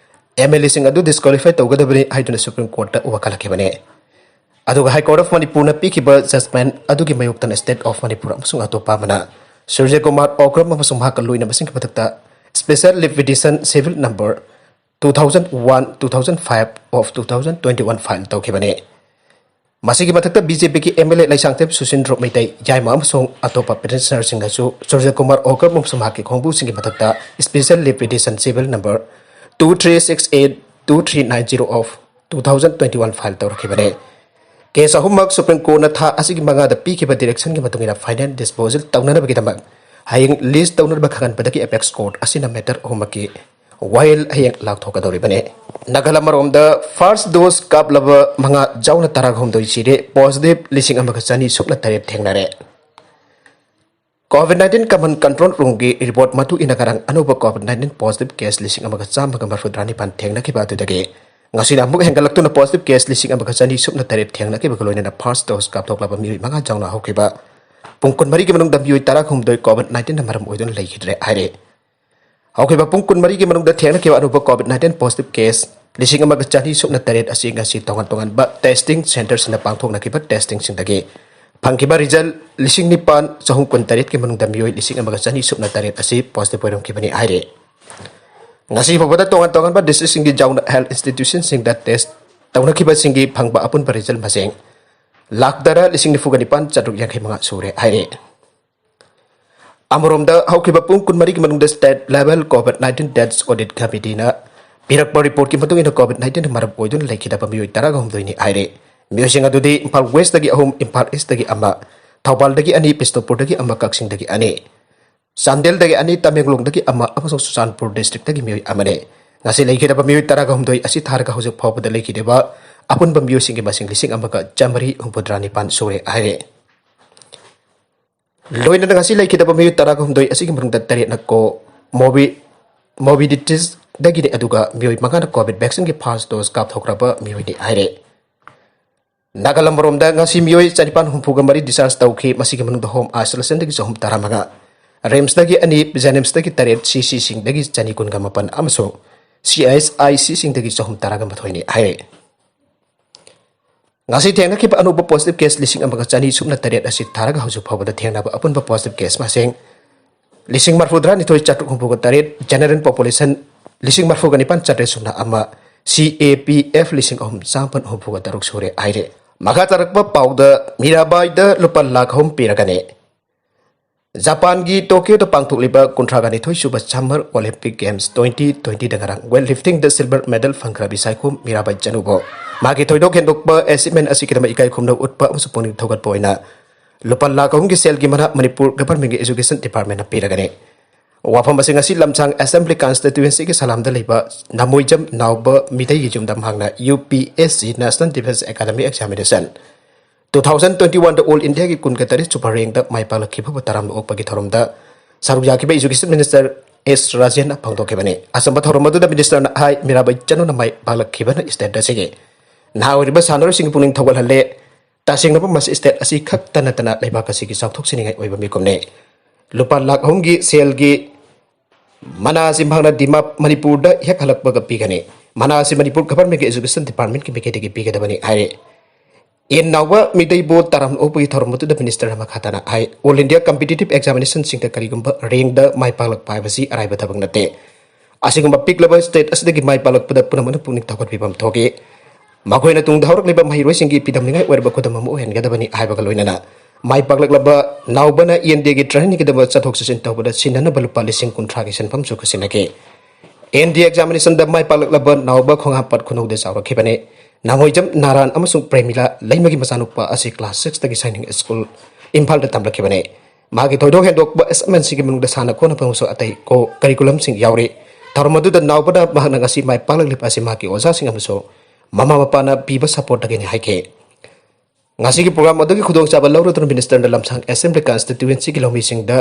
MLA ꯁꯤꯡ ꯑꯗꯨ disqualify ꯇꯧꯒꯗꯕꯅꯤ ꯍꯥꯏꯗꯨꯅ Supreme Court ꯇ ꯋꯥꯀꯜꯂꯛꯈꯤꯕꯅꯤ꯫ ꯑꯗꯨꯒ High Court of Manipur ꯅ ꯄꯤꯈꯤꯕ judgment ꯑꯗꯨꯒꯤ ꯃꯥꯌꯣꯛꯇꯅ State of Manipur ꯑꯃꯁꯨꯡ ꯑꯇꯣꯞꯄ ꯑꯃꯅ ꯁꯨꯔꯖꯌ ꯀꯨꯃꯥꯔ ꯑꯣꯒ꯭ꯔꯝ ꯑꯃꯁꯨꯡ ꯃꯍꯥꯛꯀ ꯂꯣꯏꯅꯕꯁꯤꯡꯒꯤ ꯃꯊꯛꯇ Special Leave Petition Civil Number two thousand one, two thousand five of two thousand twenty-one file ꯇꯧꯈꯤꯕꯅꯤ꯫ ꯃꯁꯤꯒꯤ ꯃꯊꯛꯇ BJP ꯒꯤ MLA ꯂꯩꯁꯥꯡꯊꯦꯝ ꯁꯨꯁꯤꯟꯗ꯭ꯔꯣ ꯃꯩꯇꯩ, ꯌꯥꯏꯃ ꯑꯃꯁꯨꯡ ꯑꯇꯣꯞꯄ petitioner ꯁꯤꯡꯅꯁꯨ ꯁꯨꯔꯖꯌ ꯀꯨꯃꯥꯔ ꯑꯣꯒ꯭ꯔꯝ ꯑꯃꯁꯨꯡ ꯃꯍꯥꯛꯀꯤ ꯈꯣꯡꯕꯨꯁꯤꯡꯒꯤ ꯃꯊꯛꯇ Special Leave Petition Civil Number two three six eight two three nine zero of two thousand twenty-one file ꯇꯧꯔꯛꯈꯤꯕꯅꯤ꯫ Case ꯑꯍꯨꯝꯃꯛ Supreme Court ꯅ ꯊꯥ ꯑꯁꯤꯒꯤ ꯃꯉꯥꯗ ꯄꯤꯈꯤꯕ direction ꯒꯤ ꯃꯇꯨꯡ ꯏꯟꯅ final disposal ꯇꯧꯅꯅꯕꯒꯤꯗꯃꯛ ꯍꯌꯦꯡ list ꯇꯧꯅꯅꯕ ꯈꯪꯍꯟꯕꯗꯒꯤ Apex Court ꯑꯁꯤꯅ matter ꯑꯍꯨꯝꯃꯛꯀꯤ ꯋꯥꯌꯦꯜ ꯍꯌꯦꯡ ꯂꯥꯎꯊꯣꯛꯀꯗꯧꯔꯤꯕꯅꯤ꯫ ꯅꯥꯒꯥꯂ ꯃꯔꯣꯝꯗ first dose ꯀꯥꯞꯂꯕ ꯃꯉꯥ ꯌꯥꯎꯅ ꯇꯔꯥꯍꯨꯝꯗꯣꯏ ꯁꯤꯔꯦ, positive ꯂꯤꯁꯤꯡ ꯑꯃꯒ ꯆꯅꯤ ꯁꯨꯞꯅ ꯇꯔꯦꯠ ꯊꯦꯡꯅꯔꯦ꯫ COVID nineteen common control room ꯒꯤ report ꯃꯇꯨꯡ ꯏꯟꯅ ꯉꯔꯥꯡ ꯑꯅꯧꯕ COVID nineteen positive case ꯂꯤꯁꯤꯡ ꯑꯃꯒ ꯆꯥꯝꯃꯒ ꯃꯔꯐꯨꯇꯔꯥ ꯅꯤꯄꯥꯟ ꯊꯦꯡꯅꯈꯤꯕ ꯑꯗꯨꯗꯒꯤ ꯉꯁꯤꯅ ꯑꯃꯨꯛ ꯍꯦꯟꯒꯠꯂꯛꯇꯨꯅ positive case ꯂꯤꯁꯤꯡ ꯑꯃꯒ ꯆꯅꯤ ꯁꯨꯞꯅ ꯇꯔꯦꯠ ꯊꯦꯡꯅꯈꯤꯕꯒ ꯂꯣꯏꯅꯅ first dose ꯀꯥꯞꯊꯣꯛꯂꯕ ꯃꯤꯑꯣꯏ ꯃꯉꯥ ꯌꯥꯎꯅ ꯍꯧꯈꯤꯕ ꯄꯨꯡ ꯀꯨꯟꯃꯔꯤꯒꯤ ꯃꯅꯨꯡꯗ ꯃꯤꯑꯣꯏ ꯇꯔꯥꯍꯨꯝꯗꯣꯏ COVID nineteen ꯅ ꯃꯔꯝ ꯑꯣꯏꯗꯨꯅ ꯂꯩꯈꯤꯗ꯭ꯔꯦ ꯍꯥꯏꯔꯦ꯫ ꯍꯧꯈꯤꯕ ꯄꯨꯡ ꯀꯨꯟꯃꯔꯤꯒꯤ ꯃꯅꯨꯡꯗ ꯊꯦꯡꯅꯈꯤꯕ ꯑꯅꯧꯕ COVID nineteen positive case ꯂꯤꯁꯤꯡ ꯑꯃꯒ ꯆꯅꯤ ꯁꯨꯞꯅ ꯇꯔꯦꯠ ꯑꯁꯤ ꯉꯁꯤ ꯇꯣꯉꯥꯟ ꯇꯣꯉꯥꯟꯕ testing centre ꯁꯤꯡꯗ ꯄꯥꯡꯊꯣꯛꯅꯈꯤꯕ testing ꯁꯤꯡꯗꯒꯤ ꯐꯪꯈꯤꯕ ꯔꯤꯖꯜ ꯂꯤꯁꯤꯡ ꯅꯤꯄꯥꯟ ꯆꯍꯨꯝ ꯀꯨꯟꯇꯔꯦꯠꯀꯤ ꯃꯅꯨꯡꯗ ꯃꯤꯑꯣꯏ ꯂꯤꯁꯤꯡ ꯑꯃꯒ ꯆꯅꯤ ꯁꯨꯞꯅ ꯇꯔꯦꯠ ꯑꯁꯤ ꯄꯣꯖꯤꯇꯤꯚ ꯑꯣꯏꯔꯝꯈꯤꯕꯅꯤ ꯍꯥꯏꯔꯤ꯫ ꯉꯁꯤ ꯐꯥꯎꯕꯗ ꯇꯣꯉꯥꯟ ꯇꯣꯉꯥꯟꯕ ꯗꯤꯁꯇ꯭ꯔꯤꯛꯁꯤꯡꯒꯤ ꯖꯣꯅꯦꯜ ꯍꯦꯜꯊ ꯏꯟꯁꯇꯤꯇ꯭ꯌꯨꯁꯟꯁꯤꯡꯗ ꯇꯦꯁ ꯇꯧꯅꯈꯤꯕꯁꯤꯡꯒꯤ ꯐꯪꯕ ꯑꯄꯨꯟꯕ ꯔꯤꯖꯜ ꯃꯁꯤꯡ ꯂꯥꯈ ꯇꯔꯥ ꯂꯤꯁꯤꯡ ꯅꯤꯐꯨꯒ ꯅꯤꯄꯥꯟ ꯆꯥꯇ꯭ꯔꯨꯛ ꯌꯥꯡꯈꯩ ꯃꯉꯥ ꯁꯨꯔꯦ ꯍꯥꯏꯔꯤ꯫ ꯑꯃꯔꯣꯝꯗ ꯍꯧꯈꯤꯕ ꯄꯨꯡ ꯀꯨꯟꯃꯔꯤꯒꯤ ꯃꯅꯨꯡꯗ state level covid nineteen deaths audit committee ꯄꯤꯔꯛꯄ ꯔꯤꯄꯣꯔꯠꯀꯤ ꯃꯇꯨꯡ ꯏꯟꯅ ꯀꯣꯚꯤꯗ ꯅꯥꯏꯟꯇꯤꯟꯅ ꯃꯔꯝ ꯑꯣꯏꯗꯨꯅ ꯂꯩꯈꯤꯗꯕ ꯃꯤꯑꯣꯏ ꯇꯔꯥꯒ ꯍꯨꯝꯗꯣꯏꯅꯤ ꯍꯥꯏꯔꯦ꯫ ꯃꯤꯑꯣꯏꯁꯤꯡ ꯑꯗꯨꯗꯤ ꯏꯝꯐꯥꯜ ꯋꯦꯁꯇꯒꯤ ꯑꯍꯨꯝ, ꯏꯝꯐꯥꯜ ꯏꯁꯇꯒꯤ ꯑꯃ, ꯊꯧꯕꯥꯜꯗꯒꯤ ꯑꯅꯤ, ꯕꯤꯁꯅꯨꯄꯨꯔꯗꯒꯤ ꯑꯃ, ꯀꯛꯆꯤꯡꯗꯒꯤ ꯑꯅꯤ, ꯆꯥꯟꯗꯦꯜꯗꯒꯤ ꯑꯅꯤ, ꯇꯃꯦꯡꯂꯣꯡꯗꯒꯤ ꯑꯃ ꯑꯃꯁꯨꯡ ꯆꯨꯔꯆꯥꯟꯄꯨꯔ ꯗꯤꯁꯇ꯭ꯔꯤꯛꯇꯒꯤ ꯃꯤꯑꯣꯏ ꯑꯃꯅꯤ꯫ ꯉꯁꯤ ꯂꯩꯈꯤꯗꯕ ꯃꯤꯑꯣꯏ ꯇꯔꯥꯒ ꯍꯨꯝꯗꯣꯏ ꯑꯁꯤ ꯊꯥꯔꯒ ꯍꯧꯖꯤꯛ ꯐꯥꯎꯕꯗ ꯂꯩꯈꯤꯗꯕ ꯑꯄꯨꯟꯕ ꯃꯤꯑꯣꯏꯁꯤꯡꯒꯤ ꯃꯁꯤꯡ ꯂꯤꯁꯤꯡ ꯑꯃꯒ ꯆꯥꯃꯔꯤ ꯍꯨꯝꯐꯨꯇꯔꯥ ꯅꯤꯄꯥꯟ ꯁꯨꯔꯦ ꯍꯥꯏꯔꯦ꯫ ꯂꯣꯏꯅꯅ ꯉꯁꯤ ꯂꯩꯈꯤꯗꯕ ꯃꯤꯑꯣꯏ ꯇꯔꯥꯒ ꯍꯨꯝꯗꯣꯏ ꯑꯁꯤꯒꯤ ꯃꯅꯨꯡꯗ ꯇꯔꯦꯠꯅ ꯀꯣ ꯃꯣꯕꯤ-, ꯃꯣꯕꯤꯗꯤꯇꯤꯁꯗꯒꯤꯅꯤ, ꯑꯗꯨꯒ ꯃꯤꯑꯣꯏ ꯃꯉꯥꯅ ꯀꯣꯚꯤꯗ ꯚꯦꯛꯁꯤꯟꯒꯤ ꯐꯥꯔꯁ ꯗꯣꯁ ꯀꯥꯞꯊꯣꯛꯈ꯭ꯔꯕ ꯃꯤꯑꯣꯏꯅꯤ ꯍꯥꯏꯔꯦ꯫ ꯅꯥꯒꯥꯂꯝ ꯃꯔꯣꯝꯗ ꯉꯁꯤ ꯃꯤꯑꯣꯏ ꯆꯅꯤꯄꯥꯟ ꯍꯨꯝꯐꯨꯒ ꯃꯔꯤ ꯗꯤꯁꯆꯥꯔꯖ ꯇꯧꯈꯤ꯫ ꯃꯁꯤꯒꯤ ꯃꯅꯨꯡꯗ ꯍꯣꯝ ꯑꯥꯏꯁꯣꯂꯦꯁꯟꯗꯒꯤ ꯆꯍꯨꯝ ꯇꯔꯥꯃꯉꯥ, ꯔꯤꯝꯁꯇꯒꯤ ꯑꯅꯤ, ꯖꯦꯅꯤꯝꯁꯇꯒꯤ ꯇꯔꯦꯠ, ꯁꯤ ꯁꯤꯁꯤꯡꯗꯒꯤ ꯆꯅꯤ ꯀꯨꯟꯒ ꯃꯥꯄꯟ ꯑꯃꯁꯨꯡ ꯁꯤ ꯑꯩꯆ ꯑꯥꯏ ꯁꯤꯁꯤꯡꯗꯒꯤ ꯆꯍꯨꯝ ꯇꯔꯥꯒ ꯃꯥꯊꯣꯏꯅꯤ ꯍꯥꯏꯔꯦ꯫ ꯉꯁꯤ ꯊꯦꯡꯅꯈꯤꯕ ꯑꯅꯧꯕ ꯄꯣꯖꯤꯇꯤꯚ ꯀꯦꯁ ꯂꯤꯁꯤꯡ ꯑꯃꯒ ꯆꯅꯤ ꯁꯨꯞꯅ ꯇꯔꯦꯠ ꯑꯁꯤ ꯊꯥꯔꯒ ꯍꯧꯖꯤꯛ ꯐꯥꯎꯕꯗ ꯊꯦꯡꯅꯕ ꯑꯄꯨꯟꯕ ꯄꯣꯖꯤꯇꯤꯚ ꯀꯦꯁ ꯃꯁꯤꯡ ꯂꯤꯁꯤꯡ ꯃꯔꯤꯐꯨꯇꯔꯥꯅꯤꯊꯣꯏ ꯆꯥꯇ꯭ꯔꯨꯛ ꯍꯨꯝꯐꯨꯒ ꯇꯔꯦꯠ, ꯖꯦꯅꯔꯦꯜ ꯄꯣꯄꯨꯂꯦꯁꯟ ꯂꯤꯁꯤꯡ ꯃꯔꯤꯐꯨꯒ ꯅꯤꯄꯥꯟ ꯆꯥꯇ꯭ꯔꯦꯠ ꯁꯨꯞꯅ ꯑꯃ, ꯁꯤ ꯑꯦ ꯄꯤ ꯑꯦꯐ ꯂꯤꯁꯤꯡ ꯑꯍꯨꯝ ꯆꯥꯃꯥꯄꯟ ꯍꯨꯝꯐꯨꯒ ꯇꯔꯨꯛ ꯁꯨꯔꯦ ꯍꯥꯏꯔꯦ꯫ ꯃꯈꯥ ꯇꯥꯔꯛꯄ ꯄꯥꯎꯗ ꯃꯤꯔꯥꯕꯥꯏꯗ ꯂꯨꯄꯥ ꯂꯥꯈ ꯑꯍꯨꯝ ꯄꯤꯔꯒꯅꯤ꯫ ꯖꯄꯥꯟꯒꯤ ꯇꯣꯀꯤꯌꯣꯗ ꯄꯥꯡꯊꯣꯛꯂꯤꯕ ꯀꯨꯟꯊ꯭ꯔꯥꯒ ꯅꯤꯊꯣꯏ ꯁꯨꯕ ꯁꯝꯃꯔ ꯑꯣꯂꯤꯝꯄꯤꯛ ꯒꯦꯝꯁ ꯇ꯭ꯋꯦꯟꯇꯤ ꯇ꯭ꯋꯦꯟꯇꯤꯗ ꯉꯔꯥꯡ ꯋꯦꯠ ꯂꯤꯐꯇꯤꯡꯗ ꯁꯤꯜꯚꯔ ꯃꯦꯗꯜ ꯐꯪꯈ꯭ꯔꯕꯤ ꯁꯥꯏꯈꯣꯝ ꯃꯤꯔꯥꯕꯥꯏ ꯆꯅꯨꯕꯨ ꯃꯥꯒꯤ ꯊꯣꯏꯗꯣꯛ ꯍꯦꯟꯗꯣꯛꯄ ꯑꯦꯆꯤꯚꯃꯦꯟ ꯑꯁꯤꯒꯤꯗꯃꯛ ꯏꯀꯥꯏ ꯈꯨꯝꯅꯕ ꯎꯠꯄ ꯑꯃꯁꯨꯡ ꯄꯨꯛꯅꯤꯡ ꯊꯧꯒꯠꯄ ꯑꯣꯏꯅ ꯂꯨꯄꯥ ꯂꯥꯈ ꯑꯍꯨꯝꯒꯤ ꯁꯦꯜꯒꯤ ꯃꯅꯥ ꯃꯅꯤꯄꯨꯔ ꯒꯚꯔꯟꯃꯦꯟꯒꯤ ꯑꯦꯖꯨꯀꯦꯁꯟ ꯗꯤꯄꯥꯔꯠꯃꯦꯟꯅ ꯄꯤꯔꯒꯅꯤ꯫ ꯋꯥꯐꯝ ꯑꯁꯤ ꯉꯁꯤ ꯂꯝꯁꯥꯡ ꯑꯦꯁꯦꯝꯕ꯭ꯂꯤ ꯀꯟꯁꯇꯤꯇ꯭ꯋꯦꯟꯁꯤꯒꯤ ꯁꯂꯥꯝꯗ ꯂꯩꯕ ꯅꯃꯣꯏꯖꯝ ꯅꯥꯎꯕ ꯃꯤꯇꯩꯒꯤ ꯌꯨꯝꯗ ꯃꯍꯥꯛꯅ U P S C national defence academy examination two thousand twenty ꯋꯥꯟꯗ ꯑꯣꯜ ꯏꯟꯗꯤꯌꯥꯒꯤ ꯀꯨꯟꯒ ꯇꯔꯦꯠ ꯁꯨꯕ ꯔꯦꯡꯗ ꯃꯥꯏ ꯄꯥꯛꯂꯛꯈꯤꯕꯕꯨ ꯇꯔꯥꯝꯅ ꯑꯣꯛꯄꯒꯤ ꯊꯧꯔꯝꯗ ꯁꯔꯨꯛ ꯌꯥꯈꯤꯕ ꯑꯦꯖꯨꯀꯦꯁꯟ ꯃꯤꯅꯤꯁꯇꯔ ꯑꯦꯁ ꯔꯥꯖꯦꯟꯅ ꯐꯣꯡꯗꯣꯛꯈꯤꯕꯅꯤ꯫ ꯑꯆꯝꯕ ꯊꯧꯔꯝ ꯑꯗꯨꯗ ꯃꯤꯅꯤꯁꯇꯔꯅ ꯍꯥꯏ, ꯃꯤꯔꯥꯕꯥꯏ ꯆꯅꯨꯅ ꯃꯥꯏ ꯄꯥꯛꯂꯛꯈꯤꯕꯅ ꯁ꯭ꯇꯦꯠ ꯑꯁꯤꯒꯤ ꯅꯍꯥ ꯑꯣꯏꯔꯤꯕ ꯁꯥꯟꯅꯔꯣꯏꯁꯤꯡꯒꯤ ꯄꯨꯛꯅꯤꯡ ꯊꯧꯒꯠꯍꯜꯂꯦ꯫ ꯇꯁꯦꯡꯅꯕ ꯃꯁꯤ ꯁ꯭ꯇꯦꯠ ꯑꯁꯤ ꯈꯛꯇ ꯅꯠꯇꯅ ꯂꯩꯕꯥꯛ ꯑꯁꯤꯒꯤ ꯆꯥꯎꯊꯣꯛꯆꯅꯤꯡꯉꯥꯏ ꯑꯣꯏꯕ ꯃꯤꯀꯨꯞꯅꯤ꯫ ꯂꯨꯄꯥ ꯂꯥꯈ ꯑꯍꯨꯝꯒꯤ ꯁꯦꯜꯒꯤ ꯃꯅꯥ ꯑꯁꯤ ꯃꯍꯥꯛꯅ ꯗꯤꯃꯥ-, ꯃꯅꯤꯄꯨꯔꯗ ꯍꯦꯛ ꯍꯜꯂꯛꯄꯒ ꯄꯤꯒꯅꯤ꯫ ꯃꯅꯥ ꯑꯁꯤ ꯃꯅꯤꯄꯨꯔ ꯒꯚꯔꯟꯃꯦꯟꯒꯤ ꯑꯦꯖꯨꯀꯦꯁꯟ ꯗꯤꯄꯥꯔꯠꯃꯦꯟꯒꯤ ꯃꯥꯏꯀꯩꯗꯒꯤ ꯄꯤꯒꯗꯕꯅꯤ ꯍꯥꯏꯔꯤ꯫ ꯑꯦꯟ ꯅꯥꯎꯕ ꯃꯤꯇꯩꯕꯨ ꯇꯔꯥꯝꯅ ꯑꯣꯛꯄꯒꯤ ꯊꯧꯔꯝ ꯑꯗꯨꯗ ꯃꯤꯅꯤꯁꯇꯔꯅ ꯃꯈꯥ ꯇꯥꯅ ꯍꯥꯏ, ꯑꯣꯜ ꯏꯟꯗꯤꯌꯥ ꯀꯝꯄꯤꯇꯤꯇꯤꯚ ꯑꯦꯛꯖꯥꯃꯤꯅꯦꯁꯟꯁꯤꯡꯗ ꯀꯔꯤꯒꯨꯝꯕ ꯔꯦꯡꯗ ꯃꯥꯏ ꯄꯥꯛꯂꯛꯄ ꯍꯥꯏꯕꯁꯤ ꯑꯔꯥꯏꯕ ꯊꯕꯛ ꯅꯠꯇꯦ꯫ ꯑꯁꯤꯒꯨꯝꯕ ꯄꯤꯛꯂꯕ ꯁ꯭ꯇꯦꯠ ꯑꯁꯤꯗꯒꯤ ꯃꯥꯏ ꯄꯥꯛꯂꯛꯄꯗ ꯄꯨꯝꯅꯃꯛꯅ ꯄꯨꯛꯅꯤꯡ ꯊꯧꯒꯠꯄꯤꯕ ꯑꯃ ꯊꯣꯛꯏ꯫ ꯃꯈꯣꯏꯅ ꯇꯨꯡꯗ ꯍꯧꯔꯛꯂꯤꯕ ꯃꯍꯩꯔꯣꯏꯁꯤꯡꯒꯤ ꯄꯤꯗꯝꯅꯤꯡꯉꯥꯏ ꯑꯣꯏꯔꯕ ꯈꯨꯗꯝ ꯑꯃ ꯑꯣꯏꯍꯟꯒꯗꯕꯅꯤ ꯍꯥꯏꯕꯒ ꯂꯣꯏꯅꯅ ꯃꯥꯏ ꯄꯥꯛꯂꯛꯂꯕ ꯅꯥꯎꯕꯅ ꯏꯟꯗꯤꯌꯥꯒꯤ ꯇ꯭ꯔꯦꯅꯤꯡꯒꯤꯗꯃꯛ ꯆꯠꯊꯣꯛ ꯆꯠꯁꯤꯟ ꯇꯧꯕꯗ ꯁꯤꯟꯅꯅꯕ ꯂꯨꯄꯥ ꯂꯤꯁꯤꯡ ꯀꯨꯟꯊ꯭ꯔꯥꯒꯤ ꯁꯦꯟꯐꯝꯁꯨ ꯈꯨꯠꯁꯤꯟꯅꯈꯤ꯫ ꯑꯦꯟ ꯗꯤ ꯑꯦ ꯑꯦꯛꯖꯥꯃꯤꯅꯦꯁꯟꯗ ꯃꯥꯏ ꯄꯥꯛꯂꯛꯂꯕ ꯅꯥꯎꯕ ꯈꯣꯡꯍꯥꯝꯄꯥꯠ ꯈꯨꯅꯧꯗ ꯆꯥꯎꯔꯛꯈꯤꯕꯅꯤ꯫ ꯅꯥꯃꯣꯏꯖꯝ ꯅꯥꯔꯥꯟ ꯑꯃꯁꯨꯡ ꯄ꯭ꯔꯦꯃꯤꯂꯥ ꯂꯩꯃꯒꯤ ꯃꯆꯥꯅꯨꯄꯥ ꯑꯁꯤ ꯀ꯭ꯂꯥꯁ ꯁꯤꯛꯁꯇꯒꯤ ꯁꯥꯏꯅꯤꯡ ꯁ꯭ꯀꯨꯜ ꯏꯝꯐꯥꯜꯗ ꯇꯝꯂꯛꯈꯤꯕꯅꯤ꯫ ꯃꯍꯥꯛꯀꯤ ꯊꯣꯏꯗꯣꯛ ꯍꯦꯟꯗꯣꯛꯄ ꯑꯦꯁꯥꯏꯟꯃꯦꯟꯁꯤꯡꯒꯤ ꯃꯅꯨꯡꯗ ꯁꯥꯟꯅ ꯈꯣꯠꯅꯕ ꯑꯃꯁꯨꯡ ꯑꯇꯩ ꯀꯣ ꯀꯔꯤꯀꯨꯂꯝꯁꯤꯡ ꯌꯥꯎꯔꯤ꯫ ꯊꯧꯔꯝ ꯑꯗꯨꯗ ꯅꯥꯎꯕꯅ ꯃꯍꯥꯛꯅ ꯉꯁꯤ ꯃꯥꯏ ꯄꯥꯛꯂꯛꯂꯤꯕ ꯑꯁꯤ ꯃꯍꯥꯛꯀꯤ ꯑꯣꯖꯥꯁꯤꯡ ꯑꯃꯁꯨꯡ ꯃꯃꯥ ꯃꯄꯥꯅ ꯄꯤꯕ ꯁꯄꯣꯔꯠꯇꯒꯤꯅꯤ ꯍꯥꯏꯈꯤ꯫ ꯉꯁꯤꯒꯤ ꯄ꯭ꯔꯣꯒ꯭ꯔꯥꯝ ꯑꯗꯨꯒꯤ ꯈꯨꯗꯣꯡꯆꯥꯕ ꯂꯧꯔꯗꯨꯅ ꯃꯤꯅꯤꯁꯇꯔꯅ ꯂꯝꯁꯥꯡ ꯑꯦꯁꯦꯝꯕ꯭ꯂꯤ ꯀꯟꯁꯇꯤꯇ꯭ꯌꯨꯑꯦꯟꯁꯤꯒꯤ ꯂꯧꯃꯤꯁꯤꯡꯗ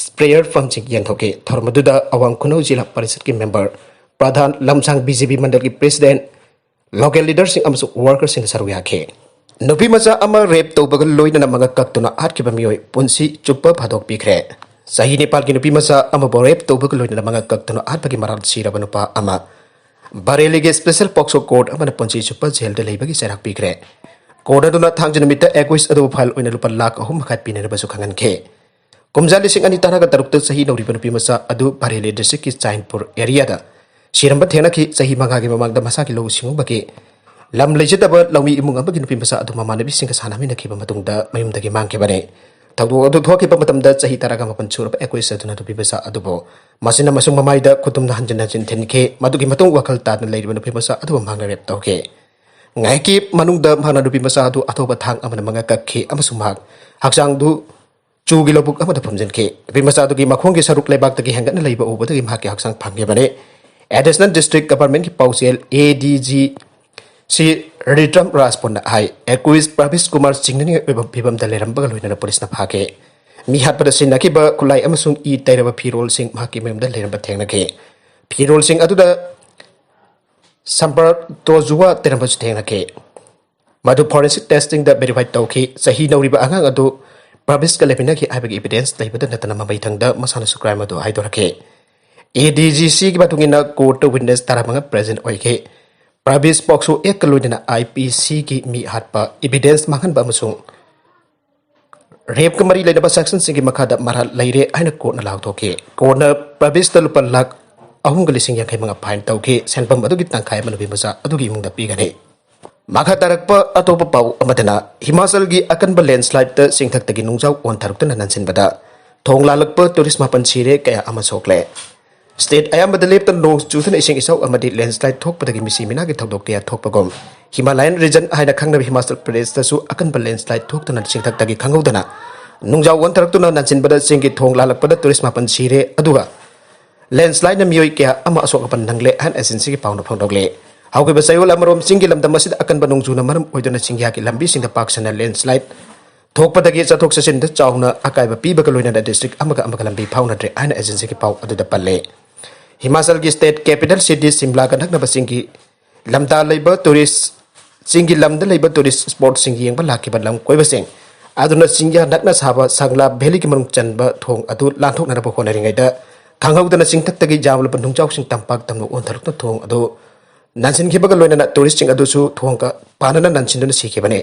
ꯁ꯭ꯄ꯭ꯔꯦꯌꯔ ꯄꯝꯁꯤꯡ ꯌꯦꯟꯊꯣꯛꯈꯤ꯫ ꯊꯧꯔꯝ ꯑꯗꯨꯗ ꯑꯋꯥꯡ ꯈꯨꯅꯧ ꯖꯤꯂꯥ ꯄꯔꯤꯁꯠꯀꯤ ꯃꯦꯝꯕꯔ, ꯄ꯭ꯔꯙꯥꯟ, ꯂꯝꯁꯥꯡ ꯕꯤ ꯖꯦ ꯄꯤ ꯃꯟꯗꯜꯒꯤ ꯄ꯭ꯔꯦꯁꯤꯗꯦꯟꯠ, ꯂꯣꯀꯦꯜ ꯂꯤꯗꯔꯁꯤꯡ ꯑꯃꯁꯨꯡ ꯋꯥꯔꯀꯔꯁꯤꯡꯅ ꯁꯔꯨꯛ ꯌꯥꯈꯤ꯫ ꯅꯨꯄꯤ ꯃꯆꯥ ꯑꯃ ꯔꯦꯞ ꯇꯧꯕꯒ ꯂꯣꯏꯅꯅ ꯃꯉꯛ ꯀꯛꯇꯨꯅ ꯍꯥꯠꯈꯤꯕ ꯃꯤꯑꯣꯏ ꯄꯨꯟꯁꯤ ꯆꯨꯞꯄ ꯐꯥꯗꯣꯛꯄꯤꯈ꯭ꯔꯦ꯫ ꯆꯍꯤ ꯅꯤꯄꯥꯜꯒꯤ ꯅꯨꯄꯤ ꯃꯆꯥ ꯑꯃꯕꯨ ꯔꯦꯞ ꯇꯧꯕꯒ ꯂꯣꯏꯅꯅ ꯃꯉꯛ ꯀꯛꯇꯨꯅ ꯍꯥꯠꯄꯒꯤ ꯃꯔꯥꯜ ꯁꯤꯔꯕ ꯅꯨꯄꯥ ꯑꯃ ꯕꯔꯦꯂꯤꯒꯤ ꯁ꯭ꯄꯦꯁꯦꯜ ꯄꯣꯛꯁꯣ ꯀꯣꯔꯠ ꯑꯃꯅ ꯄꯨꯟꯁꯤ ꯆꯨꯞꯄ ꯖꯦꯜꯗ ꯂꯩꯕꯒꯤ ꯆꯩꯔꯥꯛ ꯄꯤꯈ꯭ꯔꯦ꯫ ꯀꯣꯔꯠ ꯑꯗꯨꯅ ꯊꯥꯡꯖ ꯅꯨꯃꯤꯠꯇ ꯑꯦꯀ꯭ꯌꯨꯖ ꯑꯗꯨꯕꯨ ꯐꯥꯏꯜ ꯑꯣꯏꯅ ꯂꯨꯄꯥ ꯂꯥꯈ ꯑꯍꯨꯝ ꯃꯈꯥꯏ ꯄꯤꯅꯅꯕꯁꯨ ꯈꯪꯍꯟꯈꯤ꯫ ꯀꯨꯝꯖꯥ ꯂꯤꯁꯤꯡ ꯑꯅꯤ ꯇꯔꯥꯒ ꯇꯔꯨꯛꯇ ꯆꯍꯤ ꯅꯧꯔꯤꯕ ꯅꯨꯄꯤ ꯃꯆꯥ ꯑꯗꯨ ꯕꯔꯦꯂꯤ ꯗꯤꯁꯇ꯭ꯔꯤꯛꯀꯤ ꯆꯥꯏꯟꯄꯨꯔ ꯑꯦꯔꯤꯌꯥꯗ ꯁꯤꯔꯝꯕ ꯊꯦꯡꯅꯈꯤ꯫ ꯆꯍꯤ ꯃꯉꯥꯒꯤ ꯃꯃꯥꯡꯗ ꯃꯁꯥꯒꯤ ꯂꯧꯎ ꯁꯤꯡꯎꯕꯒꯤ ꯂꯝ ꯂꯩꯖꯗꯕ ꯂꯧꯃꯤ ꯏꯃꯨꯡ ꯑꯃꯒꯤ ꯅꯨꯄꯤ ꯃꯆꯥ ꯑꯗꯨ ꯃꯃꯥꯟꯅꯕꯤꯁꯤꯡꯒ ꯁꯥꯟꯅꯃꯤꯟꯅꯈꯤꯕ ꯃꯇꯨꯡꯗ ꯃꯌꯨꯝꯗꯒꯤ ꯃꯥꯡꯈꯤꯕꯅꯤ꯫ ꯊꯧꯗꯣꯛ ꯑꯗꯨ ꯊꯣꯛꯈꯤꯕ ꯃꯇꯝꯗ ꯆꯍꯤ ꯇꯔꯥꯒ ꯃꯥꯄꯟ ꯁꯨꯔꯕ ꯑꯦꯀ꯭ꯌꯨꯖ ꯑꯗꯨꯅ ꯅꯨꯄꯤ ꯃꯆꯥ ꯑꯗꯨꯕꯨ ꯃꯆꯤꯟ ꯑꯃꯁꯨꯡ ꯃꯃꯥꯏꯗ ꯈꯨꯇꯨꯝꯅ ꯍꯟꯖꯤꯟ ꯍꯟꯖꯤꯟ ꯊꯤꯟꯈꯤ꯫ ꯃꯗꯨꯒꯤ ꯃꯇꯨꯡ ꯋꯥꯈꯜ ꯇꯥꯗꯅ ꯂꯩꯔꯤꯕ ꯅꯨꯄꯤ ꯃꯆꯥ ꯑꯗꯨꯕꯨ ꯃꯍꯥꯛꯅ ꯔꯦꯞ ꯇꯧꯈꯤ꯫ ꯉꯥꯏꯍꯥꯛꯀꯤ ꯃꯅꯨꯡꯗ ꯃꯍꯥꯛꯅ ꯅꯨꯄꯤ ꯃꯆꯥ ꯑꯗꯨ ꯑꯊꯧꯕ ꯊꯥꯡ ꯑꯃꯅ ꯃꯉꯛ ꯀꯛꯈꯤ ꯑꯃꯁꯨꯡ ꯃꯍꯥꯛ ꯍꯛꯆꯥꯡꯗꯨ ꯆꯨꯒꯤ ꯂꯧꯕꯨꯛ ꯑꯃꯗ ꯐꯨꯝꯖꯤꯟꯈꯤ꯫ ꯅꯨꯄꯤ ꯃꯆꯥ ꯑꯗꯨꯒꯤ ꯃꯈꯣꯡꯒꯤ ꯁꯔꯨꯛ ꯂꯩꯕꯥꯛꯇꯒꯤ ꯍꯦꯟꯒꯠꯅ ꯂꯩꯕ ꯎꯕꯗꯒꯤ ꯃꯍꯥꯛꯀꯤ ꯍꯛꯆꯥꯡ ꯐꯪꯈꯤꯕꯅꯤ꯫ ꯑꯦꯗꯤꯁꯅꯦꯜ ꯗꯤꯁꯇ꯭ꯔꯤꯛ ꯒꯚꯔꯟꯃꯦꯟꯠꯀꯤ ꯄꯥꯎꯆꯦꯜ ꯑꯦ ꯗꯤ ꯖꯤ ꯁꯤ ꯔꯤꯇ꯭ꯔꯝ ꯔꯥꯖꯄꯨꯟꯅ ꯍꯥꯏ, ꯑꯦꯀ꯭ꯌꯨꯖ ꯄ꯭ꯔꯕꯤꯁ ꯀꯨꯃꯥꯔ ꯆꯤꯡꯅꯅꯤꯡꯉꯥꯏ ꯑꯣꯏꯕ ꯐꯤꯚꯝꯗ ꯂꯩꯔꯝꯕꯒ ꯂꯣꯏꯅꯅ ꯄꯨꯂꯤꯁꯅ ꯐꯥꯈꯤ꯫ ꯃꯤ ꯍꯥꯠꯄꯗ ꯁꯤꯖꯤꯟꯅꯈꯤꯕ ꯈꯨꯠꯂꯥꯏ ꯑꯃꯁꯨꯡ ꯏ ꯇꯩꯔꯕ ꯐꯤꯔꯣꯜꯁꯤꯡ ꯃꯍꯥꯛꯀꯤ ꯃꯌꯨꯝꯗ ꯂꯩꯔꯝꯕ ꯊꯦꯡꯅꯈꯤ꯫ ꯐꯤꯔꯣꯜꯁꯤꯡ ꯑꯗꯨꯗ ꯁꯝꯄꯔꯇꯣꯖꯨꯋꯥ ꯇꯩꯔꯝꯕꯁꯨ ꯊꯦꯡꯅꯈꯤ꯫ ꯃꯗꯨ ꯐꯣꯔꯦꯟꯁꯤꯛ ꯇꯦꯁꯇꯤꯡꯗ ꯚꯦꯔꯤꯐꯥꯏ ꯇꯧꯈꯤ꯫ ꯆꯍꯤ ꯅꯧꯔꯤꯕ ꯑꯉꯥꯡ ꯑꯗꯨ ꯄ꯭ꯔꯕꯤꯁꯀ ꯂꯩꯃꯤꯟꯅꯈꯤ ꯍꯥꯏꯕꯒꯤ ꯏꯚꯤꯗꯦꯟꯁ ꯂꯩꯕꯗ ꯅꯠꯇꯅ ꯃꯃꯩ ꯊꯪꯗ ꯃꯁꯥꯅꯁꯨ ꯀ꯭ꯔꯥꯏꯝ ꯑꯗꯨ ꯍꯥꯏꯗꯣꯔꯛꯈꯤ꯫ ꯑꯦ ꯗꯤ ꯖꯤ ꯁꯤꯒꯤ ꯃꯇꯨꯡ ꯏꯟꯅ ꯀꯣꯔꯠꯇ ꯋꯤꯠꯅꯦꯁ ꯇꯔꯥꯃꯉꯥ ꯄ꯭ꯔꯦꯖꯦꯟꯠ ꯑꯣꯏꯈꯤ꯫ ꯄ꯭ꯔꯥꯕꯤꯁ ꯄꯣꯛꯁꯣ ꯑꯦꯛꯀ ꯂꯣꯏꯅꯅ ꯑꯥꯏ ꯄꯤ ꯁꯤꯒꯤ ꯃꯤ ꯍꯥꯠꯄ, ꯏꯚꯤꯗꯦꯟꯁ ꯃꯥꯡꯍꯟꯕ ꯑꯃꯁꯨꯡ ꯔꯦꯞꯀ ꯃꯔꯤ ꯂꯩꯅꯕ ꯁꯦꯛꯁꯟꯁꯤꯡꯒꯤ ꯃꯈꯥꯗ ꯃꯔꯥꯜ ꯂꯩꯔꯦ ꯍꯥꯏꯅ ꯀꯣꯔꯠꯅ ꯂꯥꯎꯊꯣꯛꯈꯤ꯫ ꯀꯣꯔꯠꯅ ꯄ꯭ꯔꯥꯕꯤꯁꯇ ꯂꯨꯄꯥ ꯂꯥꯈ ꯑꯍꯨꯝꯒ ꯂꯤꯁꯤꯡ ꯌꯥꯡꯈꯩ ꯃꯉꯥ ꯐꯥꯏꯟ ꯇꯧꯈꯤ꯫ ꯁꯦꯟꯐꯝ ꯑꯗꯨꯒꯤ ꯇꯪꯈꯥꯏ ꯑꯃ ꯅꯨꯄꯤ ꯃꯆꯥ ꯑꯗꯨꯒꯤ ꯏꯃꯨꯡꯗ ꯄꯤꯒꯅꯤ꯫ ꯃꯈꯥ ꯇꯥꯔꯛꯄ ꯑꯇꯣꯞꯄ ꯄꯥꯎ ꯑꯃꯗꯅ, ꯍꯤꯃꯥꯆꯜꯒꯤ ꯑꯀꯟꯕ ꯂꯦꯟꯁ꯭ꯂꯥꯏꯗꯇ ꯆꯤꯡꯊꯛꯇꯒꯤ ꯅꯨꯡꯖꯥꯎ ꯑꯣꯟꯊꯔꯛꯇꯨꯅ ꯅꯟꯁꯤꯟꯕꯗ ꯊꯣꯡ ꯂꯥꯜꯂꯛꯄ, ꯇꯨꯔꯤꯁ ꯃꯥꯄꯟ ꯁꯤꯔꯦ, ꯀꯌꯥ ꯑꯃ ꯁꯣꯛꯂꯦ꯫ ꯁ꯭ꯇꯦꯠ ꯑꯌꯥꯝꯕꯗ ꯂꯦꯞꯇꯅ ꯅꯣꯡ ꯆꯨꯗꯨꯅ ꯏꯁꯤꯡ ꯏꯆꯥꯎ ꯑꯃꯗꯤ ꯂꯦꯟꯁ꯭ꯂꯥꯏꯗ ꯊꯣꯛꯄꯗꯒꯤ ꯃꯤꯁꯤ ꯃꯤꯅꯥꯒꯤ ꯊꯧꯗꯣꯛ ꯀꯌꯥ ꯊꯣꯛꯄꯒꯨꯝ, ꯍꯤꯃꯥꯂꯌꯟ ꯔꯤꯖꯟ ꯍꯥꯏꯅ ꯈꯪꯅꯕ ꯍꯤꯃꯥꯆꯜ ꯄ꯭ꯔꯗꯦꯁꯇꯁꯨ ꯑꯀꯟꯕ ꯂꯦꯟꯁ꯭ꯂꯥꯏꯗ ꯊꯣꯛꯇꯨꯅ ꯆꯤꯡꯊꯛꯇꯒꯤ ꯈꯪꯍꯧꯗꯅ ꯅꯨꯡꯖꯥꯎ ꯑꯣꯟꯊꯔꯛꯇꯨꯅ ꯅꯟꯁꯤꯟꯕꯗ ꯆꯤꯡꯒꯤ ꯊꯣꯡ ꯂꯥꯜꯂꯛꯄꯗ ꯇꯨꯔꯤꯁ ꯃꯥꯄꯟ ꯁꯤꯔꯦ꯫ ꯑꯗꯨꯒ ꯂꯦꯟꯁ꯭ꯂꯥꯏꯗꯅ ꯃꯤꯑꯣꯏ ꯀꯌꯥ ꯑꯃ ꯑꯁꯣꯛ ꯑꯄꯟ ꯅꯪꯂꯦ ꯍꯥꯏꯅ ꯑꯦꯖꯦꯟꯁꯤꯒꯤ ꯄꯥꯎꯅ ꯐꯣꯡꯗꯣꯛꯂꯦ꯫ ꯍꯧꯈꯤꯕ ꯆꯌꯣꯜ ꯑꯃꯔꯣꯝ ꯆꯤꯡꯒꯤ ꯂꯝꯗꯝ ꯑꯁꯤꯗ ꯑꯀꯟꯕ ꯅꯣꯡꯖꯨꯅ ꯃꯔꯝ ꯑꯣꯏꯗꯨꯅ ꯆꯤꯡꯌꯥꯒꯤ ꯂꯝꯕꯤꯁꯤꯡꯗ ꯄꯥꯛ ꯁꯟꯅ ꯂꯦꯟꯁ꯭ꯂꯥꯏꯗ ꯊꯣꯛꯄꯗꯒꯤ ꯆꯠꯊꯣꯛ ꯆꯠꯁꯤꯟꯗ ꯆꯥꯎꯅ ꯑꯀꯥꯏꯕ ꯄꯤꯕꯒ ꯂꯣꯏꯅꯅ ꯗꯤꯁꯇ꯭ꯔꯤꯛ ꯑꯃꯒ ꯑꯃꯒ ꯂꯝꯕꯤ ꯐꯥꯎꯅꯗ꯭ꯔꯦ ꯍꯥꯏꯅ ꯑꯦꯖꯦꯟꯁꯤꯒꯤ ꯄꯥꯎ ꯑꯗꯨꯗ ꯄꯜꯂꯦ꯫ ꯍꯤꯃꯥꯆꯜꯒꯤ ꯁ꯭ꯇꯦꯠ ꯀꯦꯄꯤꯇꯦꯜ ꯁꯤꯇꯤ ꯁꯤꯝꯂꯥꯒ ꯅꯛꯅꯕ ꯆꯤꯡꯒꯤ ꯂꯝꯗ ꯂꯩꯕ ꯇꯨꯔꯤꯁ, ꯆꯤꯡꯒꯤ ꯂꯝꯗ ꯂꯩꯕ ꯇꯨꯔꯤꯁ ꯁ꯭ꯄꯣꯠꯁꯤꯡ ꯌꯦꯡꯕ ꯂꯥꯛꯈꯤꯕ ꯂꯝ ꯀꯣꯏꯕꯁꯤꯡ ꯑꯗꯨꯅ ꯆꯤꯡꯌꯥ ꯅꯛꯅ ꯁꯥꯕ ꯁꯪꯂꯥ ꯚꯦꯂꯤꯒꯤ ꯃꯅꯨꯡ ꯆꯟꯕ ꯊꯣꯡ ꯑꯗꯨ ꯂꯥꯟꯊꯣꯛꯅꯅꯕ ꯍꯣꯠꯅꯔꯤꯉꯩꯗ ꯈꯪꯍꯧꯗꯅ ꯆꯤꯡꯊꯛꯇꯒꯤ ꯌꯥꯝꯂꯕ ꯅꯨꯡꯖꯥꯎꯁꯤꯡ ꯇꯝꯄꯥꯛ ꯇꯝꯅ ꯑꯣꯟꯊꯔꯛꯇꯨꯅ ꯊꯣꯡ ꯑꯗꯨ ꯅꯟꯁꯤꯟꯈꯤꯕꯒ ꯂꯣꯏꯅꯅ ꯇꯨꯔꯤꯁꯁꯤꯡ ꯑꯗꯨꯁꯨ ꯊꯣꯡꯒ ꯄꯥꯟꯅꯅ ꯅꯟꯁꯤꯟꯗꯨꯅ ꯁꯤꯈꯤꯕꯅꯤ꯫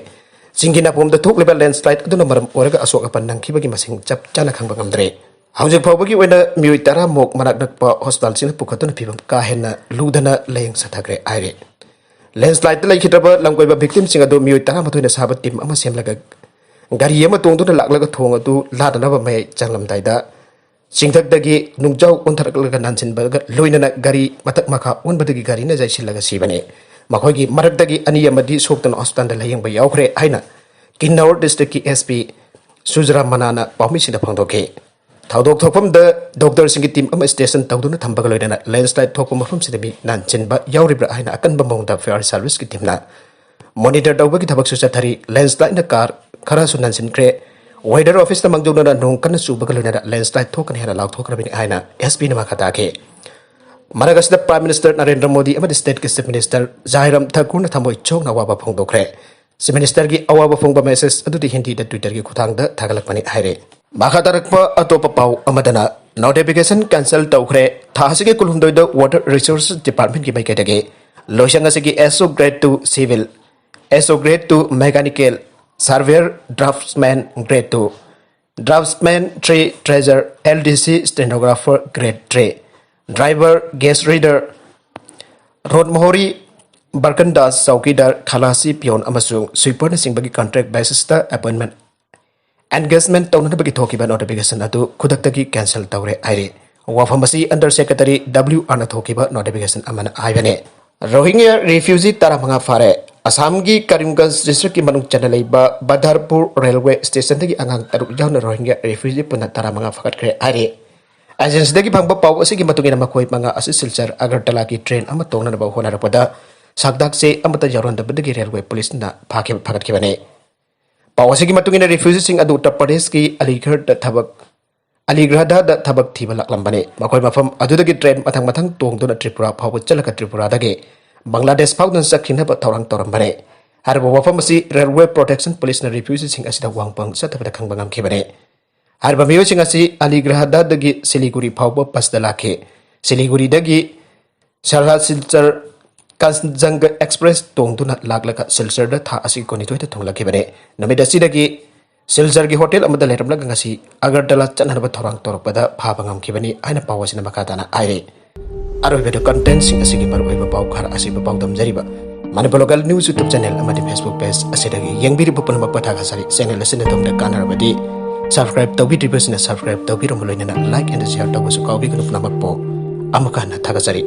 ꯆꯤꯡꯒꯤ ꯅꯥꯄꯣꯝꯗ ꯊꯣꯛꯂꯤꯕ ꯂꯦꯟꯁ꯭ꯂꯥꯏꯗ ꯑꯗꯨꯅ ꯃꯔꯝ ꯑꯣꯏꯔꯒ ꯑꯁꯣꯛ ꯑꯄꯟ ꯅꯪꯈꯤꯕꯒꯤ ꯃꯁꯤꯡ ꯆꯞ ꯆꯥꯅ ꯈꯪꯕ ꯉꯝꯗ꯭ꯔꯦ꯫ ꯍꯧꯖꯤꯛ ꯐꯥꯎꯕꯒꯤ ꯑꯣꯏꯅ ꯃꯤꯑꯣꯏ ꯇꯔꯥ ꯃꯨꯛ ꯃꯅꯥꯛ ꯅꯛꯄ ꯍꯣꯁꯄꯤꯇꯥꯜꯁꯤꯡꯗ ꯄꯨꯈꯠꯇꯨꯅ ꯐꯤꯕꯝ ꯀꯥ ꯍꯦꯟꯅ ꯂꯨꯗꯅ ꯂꯥꯌꯦꯡ ꯆꯠꯊꯈ꯭ꯔꯦ ꯍꯥꯏꯔꯦ꯫ ꯂꯦꯟꯁ꯭ꯂꯥꯏꯗꯇ ꯂꯩꯈꯤꯗ꯭ꯔꯕ ꯂꯝꯀꯣꯏꯕ ꯚꯤꯛꯇꯤꯝꯁꯤꯡ ꯑꯗꯨ ꯃꯤꯑꯣꯏ ꯇꯔꯥꯃꯥꯊꯣꯏꯅ ꯁꯥꯕ ꯇꯤꯝ ꯑꯃ ꯁꯦꯝꯂꯒ ꯒꯥꯔꯤ ꯑꯃ ꯇꯣꯡꯗꯨꯅ ꯂꯥꯛꯂꯒ ꯊꯣꯡ ꯑꯗꯨ ꯂꯥꯟꯅꯅꯕ ꯃꯌꯥꯏ ꯆꯪꯂꯝꯗꯥꯏꯗ ꯆꯤꯡꯊꯛꯇꯒꯤ ꯅꯨꯡꯖꯥꯎ ꯑꯣꯟꯊꯔꯛꯂꯒ ꯅꯥꯟꯁꯤꯟꯕꯒ ꯂꯣꯏꯅꯅ ꯒꯥꯔꯤ ꯃꯊꯛ ꯃꯈꯥ ꯑꯣꯟꯕꯗꯒꯤ ꯒꯥꯔꯤꯅ ꯌꯩꯁꯤꯜꯂꯒ ꯁꯤꯕꯅꯤ꯫ ꯃꯈꯣꯏꯒꯤ ꯃꯔꯛꯇꯒꯤ ꯑꯅꯤ ꯑꯃꯗꯤ ꯁꯣꯛꯇꯅ ꯍꯣꯁꯄꯤꯇꯥꯜꯗ ꯂꯥꯌꯦꯡꯕ ꯌꯥꯎꯈ꯭ꯔꯦ ꯍꯥꯏꯅ ꯀꯤꯟꯅꯧꯔ ꯗꯤꯁꯇ꯭ꯔꯤꯛꯀꯤ ꯑꯦꯁ ꯄꯤ ꯁꯨꯖꯔꯥ ꯃꯅꯥꯅ ꯄꯥꯎꯃꯤꯁꯤꯡꯗ ꯐꯣꯡꯗꯣꯛꯈꯤ꯫ ꯊꯧꯗꯣꯛ ꯊꯣꯛꯐꯝꯗ ꯗꯣꯛꯇꯔꯁꯤꯡꯒꯤ ꯇꯤꯝ ꯑꯃ ꯁ꯭ꯇꯦꯁꯟ ꯇꯧꯗꯨꯅ ꯊꯝꯕꯒ ꯂꯣꯏꯅꯅ ꯂꯦꯟꯁ꯭ꯂꯥꯏꯗ ꯊꯣꯛꯄ ꯃꯐꯝꯁꯤꯗ ꯃꯤ ꯅꯥꯟꯁꯤꯟꯕ ꯌꯥꯎꯔꯤꯕ꯭ꯔꯥ ꯍꯥꯏꯅ ꯑꯀꯟꯕ ꯃꯑꯣꯡꯗ ꯐꯥꯌꯔ ꯁꯥꯔꯚꯤꯁꯀꯤ ꯇꯤꯝꯅ ꯃꯣꯅꯤꯇꯔ ꯇꯧꯕꯒꯤ ꯊꯕꯛꯁꯨ ꯆꯠꯊꯔꯤ꯫ ꯂꯦꯟꯁ꯭ꯂꯥꯏꯗꯅ ꯀꯥꯔ ꯈꯔꯁꯨ ꯅꯥꯟꯁꯤꯟꯈ꯭ꯔꯦ꯫ ꯋꯦꯗꯔ ꯑꯣꯐꯤꯁꯇ ꯃꯥꯡꯖꯧꯅꯅ ꯅꯣꯡ ꯀꯟꯅ ꯆꯨꯕꯒ ꯂꯣꯏꯅꯅ ꯂꯦꯟꯁ꯭ꯂꯥꯏꯗ ꯊꯣꯛꯀꯅꯤ ꯍꯥꯏꯅ ꯂꯥꯎꯊꯣꯛꯈ꯭ꯔꯕꯅꯤ ꯍꯥꯏꯅ ꯑꯦꯁ ꯄꯤꯅ ꯃꯈꯥ ꯇꯥꯈꯤ꯫ ꯃꯔꯛ ꯑꯁꯤꯗ ꯄ꯭ꯔꯥꯏꯝ ꯃꯤꯅꯤꯁꯇꯔ ꯅꯔꯦꯟꯗ꯭ꯔ ꯃꯣꯗꯤ ꯑꯃꯗꯤ ꯁ꯭ꯇꯦꯠꯀꯤ ꯆꯤꯐ ꯃꯤꯅꯤꯁꯇꯔ ꯖꯥꯏꯔꯥꯝ ꯊꯥꯀꯨꯔꯅ ꯊꯃꯣꯏ ꯁꯣꯛꯅ ꯑꯋꯥꯕ ꯐꯣꯡꯗꯣꯛꯈ꯭ꯔꯦ꯫ ꯆꯤꯐ ꯃꯤꯅꯤꯁꯇꯔꯒꯤ ꯑꯋꯥꯕ ꯐꯣꯡꯕ ꯃꯦꯁꯦꯖ ꯑꯗꯨꯗꯤ ꯍꯤꯟꯗꯤꯗ ꯇ꯭ꯋꯤꯇꯔꯒꯤ ꯈꯨꯠꯊꯥꯡꯗ ꯊꯥꯒꯠꯂꯛꯄꯅꯤ ꯍꯥꯏꯔꯦ꯫ ꯃꯈꯥ ꯇꯥꯔꯛꯄ ꯑꯇꯣꯞꯄ ꯄꯥꯎ ꯑꯃꯗꯅ, ꯅꯣꯇꯤꯐꯤꯀꯦꯁꯟ ꯀꯦꯟꯁꯦꯜ ꯇꯧꯈ꯭ꯔꯦ꯫ ꯊꯥ ꯑꯁꯤꯒꯤ ꯀꯨꯟꯍꯨꯝꯗꯣꯏꯗ ꯋꯥꯇꯔ ꯔꯤꯁꯣꯔꯁ ꯗꯤꯄꯥꯔꯠꯃꯦꯟꯒꯤ ꯃꯥꯏꯀꯩꯗꯒꯤ ꯂꯣꯏꯁꯪ ꯑꯁꯤꯒꯤ S O Grade two Civil, S O Grade two Mechanical, Surveyor Draftsman Grade two, Draftsman three Treasurer, L D C Stenographer Grade three, Driver, Gas Reader, Road Mohori, Barkandas Chowkidar, Khalasi Peon ꯑꯃꯁꯨꯡ Sweeperꯅꯆꯤꯡꯕꯒꯤ contract basisꯇ appointment engagement ꯇꯧꯅꯅꯕꯒꯤ ꯊꯣꯛꯈꯤꯕ notification ꯑꯗꯨ ꯈꯨꯗꯛꯇꯒꯤ cancel ꯇꯧꯔꯦ ꯍꯥꯏꯔꯤ꯫ ꯋꯥꯐꯝ ꯑꯁꯤ Under Secretary W Rꯅ ꯊꯣꯛꯈꯤꯕ notification ꯑꯃꯅ ꯍꯥꯏꯕꯅꯤ꯫ ꯔꯣꯍꯤꯡꯒ꯭ꯌꯥ refugee ꯇꯔꯥꯃꯉꯥ ꯐꯥꯔꯦ꯫ ꯑꯁꯥꯝꯒꯤ ꯀꯔꯤꯝꯒꯟꯖ districtꯀꯤ ꯃꯅꯨꯡ ꯆꯟꯅ ꯂꯩꯕ ꯕꯗꯔꯄꯨꯔ railway stationꯗꯒꯤ ꯑꯉꯥꯡ ꯇꯔꯨꯛ ꯌꯥꯎꯅ ꯔꯣꯍꯤꯡꯒ꯭ꯌꯥ refugee ꯄꯨꯟꯅ ꯇꯔꯥꯃꯉꯥ ꯐꯥꯒꯠꯈ꯭ꯔꯦ ꯍꯥꯏꯔꯤ꯫ Agencyꯗꯒꯤ ꯐꯪꯕ ꯄꯥꯎ ꯑꯁꯤꯒꯤ ꯃꯇꯨꯡ ꯏꯟꯅ ꯃꯈꯣꯏ ꯃꯉꯥ ꯑꯁꯤ ꯁꯤꯜꯆꯔ ꯑꯒꯔꯇꯂꯥꯒꯤ train ꯑꯃ ꯇꯣꯡꯅꯅꯕ ꯍꯣꯠꯅꯔꯛꯄꯗ ꯁꯛꯇꯥꯛ ꯆꯦ ꯑꯃꯠꯇ ꯌꯥꯎꯔꯝꯗꯕꯗꯒꯤ railway policeꯅ ꯐꯥꯈꯤꯕ, ꯐꯥꯒꯠꯈꯤꯕꯅꯤ꯫ ꯄꯥꯎ ꯑꯁꯤꯒꯤ ꯃꯇꯨꯡ ꯏꯟꯅ refugeeꯁꯤꯡ ꯑꯗꯨ ꯎꯠꯇꯔ ꯄ꯭ꯔꯗꯦꯁꯀꯤ ꯑꯂꯤꯒꯔꯗ ꯊꯕꯛ, ꯑꯂꯤꯒ꯭ꯔꯍꯗ ꯊꯕꯛ ꯊꯤꯕ ꯂꯥꯛꯂꯝꯕꯅꯤ꯫ ꯃꯈꯣꯏ ꯃꯐꯝ ꯑꯗꯨꯗꯒꯤ train ꯃꯊꯪ ꯃꯊꯪ ꯇꯣꯡꯗꯨꯅ ꯇ꯭ꯔꯤꯄꯨꯔꯥ ꯐꯥꯎꯕ ꯆꯠꯂꯒ ꯇ꯭ꯔꯤꯄꯨꯔꯥꯗꯒꯤ ꯕꯪꯒ꯭ꯂꯥꯗꯦꯁ ꯐꯥꯎꯗꯨꯅ ꯆꯠꯈꯤꯅꯕ ꯊꯧꯔꯥꯡ ꯇꯧꯔꯝꯕꯅꯤ꯫ ꯍꯥꯏꯔꯤꯕ ꯋꯥꯐꯝ ꯑꯁꯤ Railway Protection Policeꯅ refugeeꯁꯤꯡ ꯑꯁꯤꯗ ꯋꯥꯍꯪ ꯄꯥꯎ ꯆꯠꯊꯕꯗ ꯈꯪꯕ ꯉꯝꯈꯤꯕꯅꯤ꯫ ꯍꯥꯏꯔꯤꯕ ꯃꯤꯑꯣꯏꯁꯤꯡ ꯑꯁꯤ ꯑꯂꯤꯒ꯭ꯔꯍꯗꯒꯤ ꯁꯤꯂꯤꯒꯨꯔꯤ ꯐꯥꯎꯕ busꯇ ꯂꯥꯛꯈꯤ꯫ ꯁꯤꯂꯤꯒꯨꯔꯤꯗꯒꯤ ꯁꯔꯍꯥ ꯁꯤꯜꯆꯔ ꯀꯥꯟꯆꯟꯖꯪꯒ Express ꯇꯣꯡꯗꯨꯅ ꯂꯥꯛꯂꯒ ꯁꯤꯜꯆꯔꯗ ꯊꯥ ꯑꯁꯤꯒꯤ ꯀꯨꯟꯅꯤꯊꯣꯏꯗ ꯊꯨꯡꯂꯛꯈꯤꯕꯅꯤ꯫ ꯅꯨꯃꯤꯠ ꯑꯁꯤꯗꯒꯤ ꯁꯤꯜꯆꯔꯒꯤ hotel ꯑꯃꯗ ꯂꯩꯔꯝꯂꯒ ꯉꯁꯤ ꯑꯒꯔꯇꯂꯥ ꯆꯠꯅꯅꯕ ꯊꯧꯔꯥꯡ ꯇꯧꯔꯛꯄꯗ ꯐꯥꯕ ꯉꯝꯈꯤꯕꯅꯤ ꯍꯥꯏꯅ ꯄꯥꯎ ꯑꯁꯤꯅ ꯃꯈꯥ ꯇꯥꯅ ꯍꯥꯏꯔꯤ꯫ ꯑꯔꯣꯏꯕꯗ contentꯁꯤꯡ ꯑꯁꯤꯒꯤ ꯃꯔꯨꯑꯣꯏꯕ ꯄꯥꯎ ꯈꯔ ꯑꯁꯤꯕꯨ ꯄꯥꯎꯗꯝꯖꯔꯤꯕ Manipur Local News YouTube channel ꯑꯃꯗꯤ Facebook page ꯑꯁꯤꯗꯒꯤ ꯌꯦꯡꯕꯤꯔꯤꯕ ꯄꯨꯝꯅꯃꯛꯄꯨ ꯊꯥꯒꯠꯆꯔꯤ꯫ Channel ꯑꯁꯤꯅ ꯑꯗꯣꯝꯗ ꯀꯥꯟꯅꯔꯕꯗꯤ subscribe ꯇꯧꯕꯤꯗ꯭ꯔꯤꯕꯁꯤꯡꯅ subscribe ꯇꯧꯕꯤꯔꯝꯕ ꯂꯣꯏꯅꯅ like and share ꯇꯧꯕꯁꯨ ꯀꯥꯎꯕꯤꯒꯅꯨ꯫ ꯄꯨꯝꯅꯃꯛꯄꯨ ꯑꯃꯨꯛꯀ ꯍꯟꯅ ꯊꯥꯒꯠꯆꯔꯤ꯫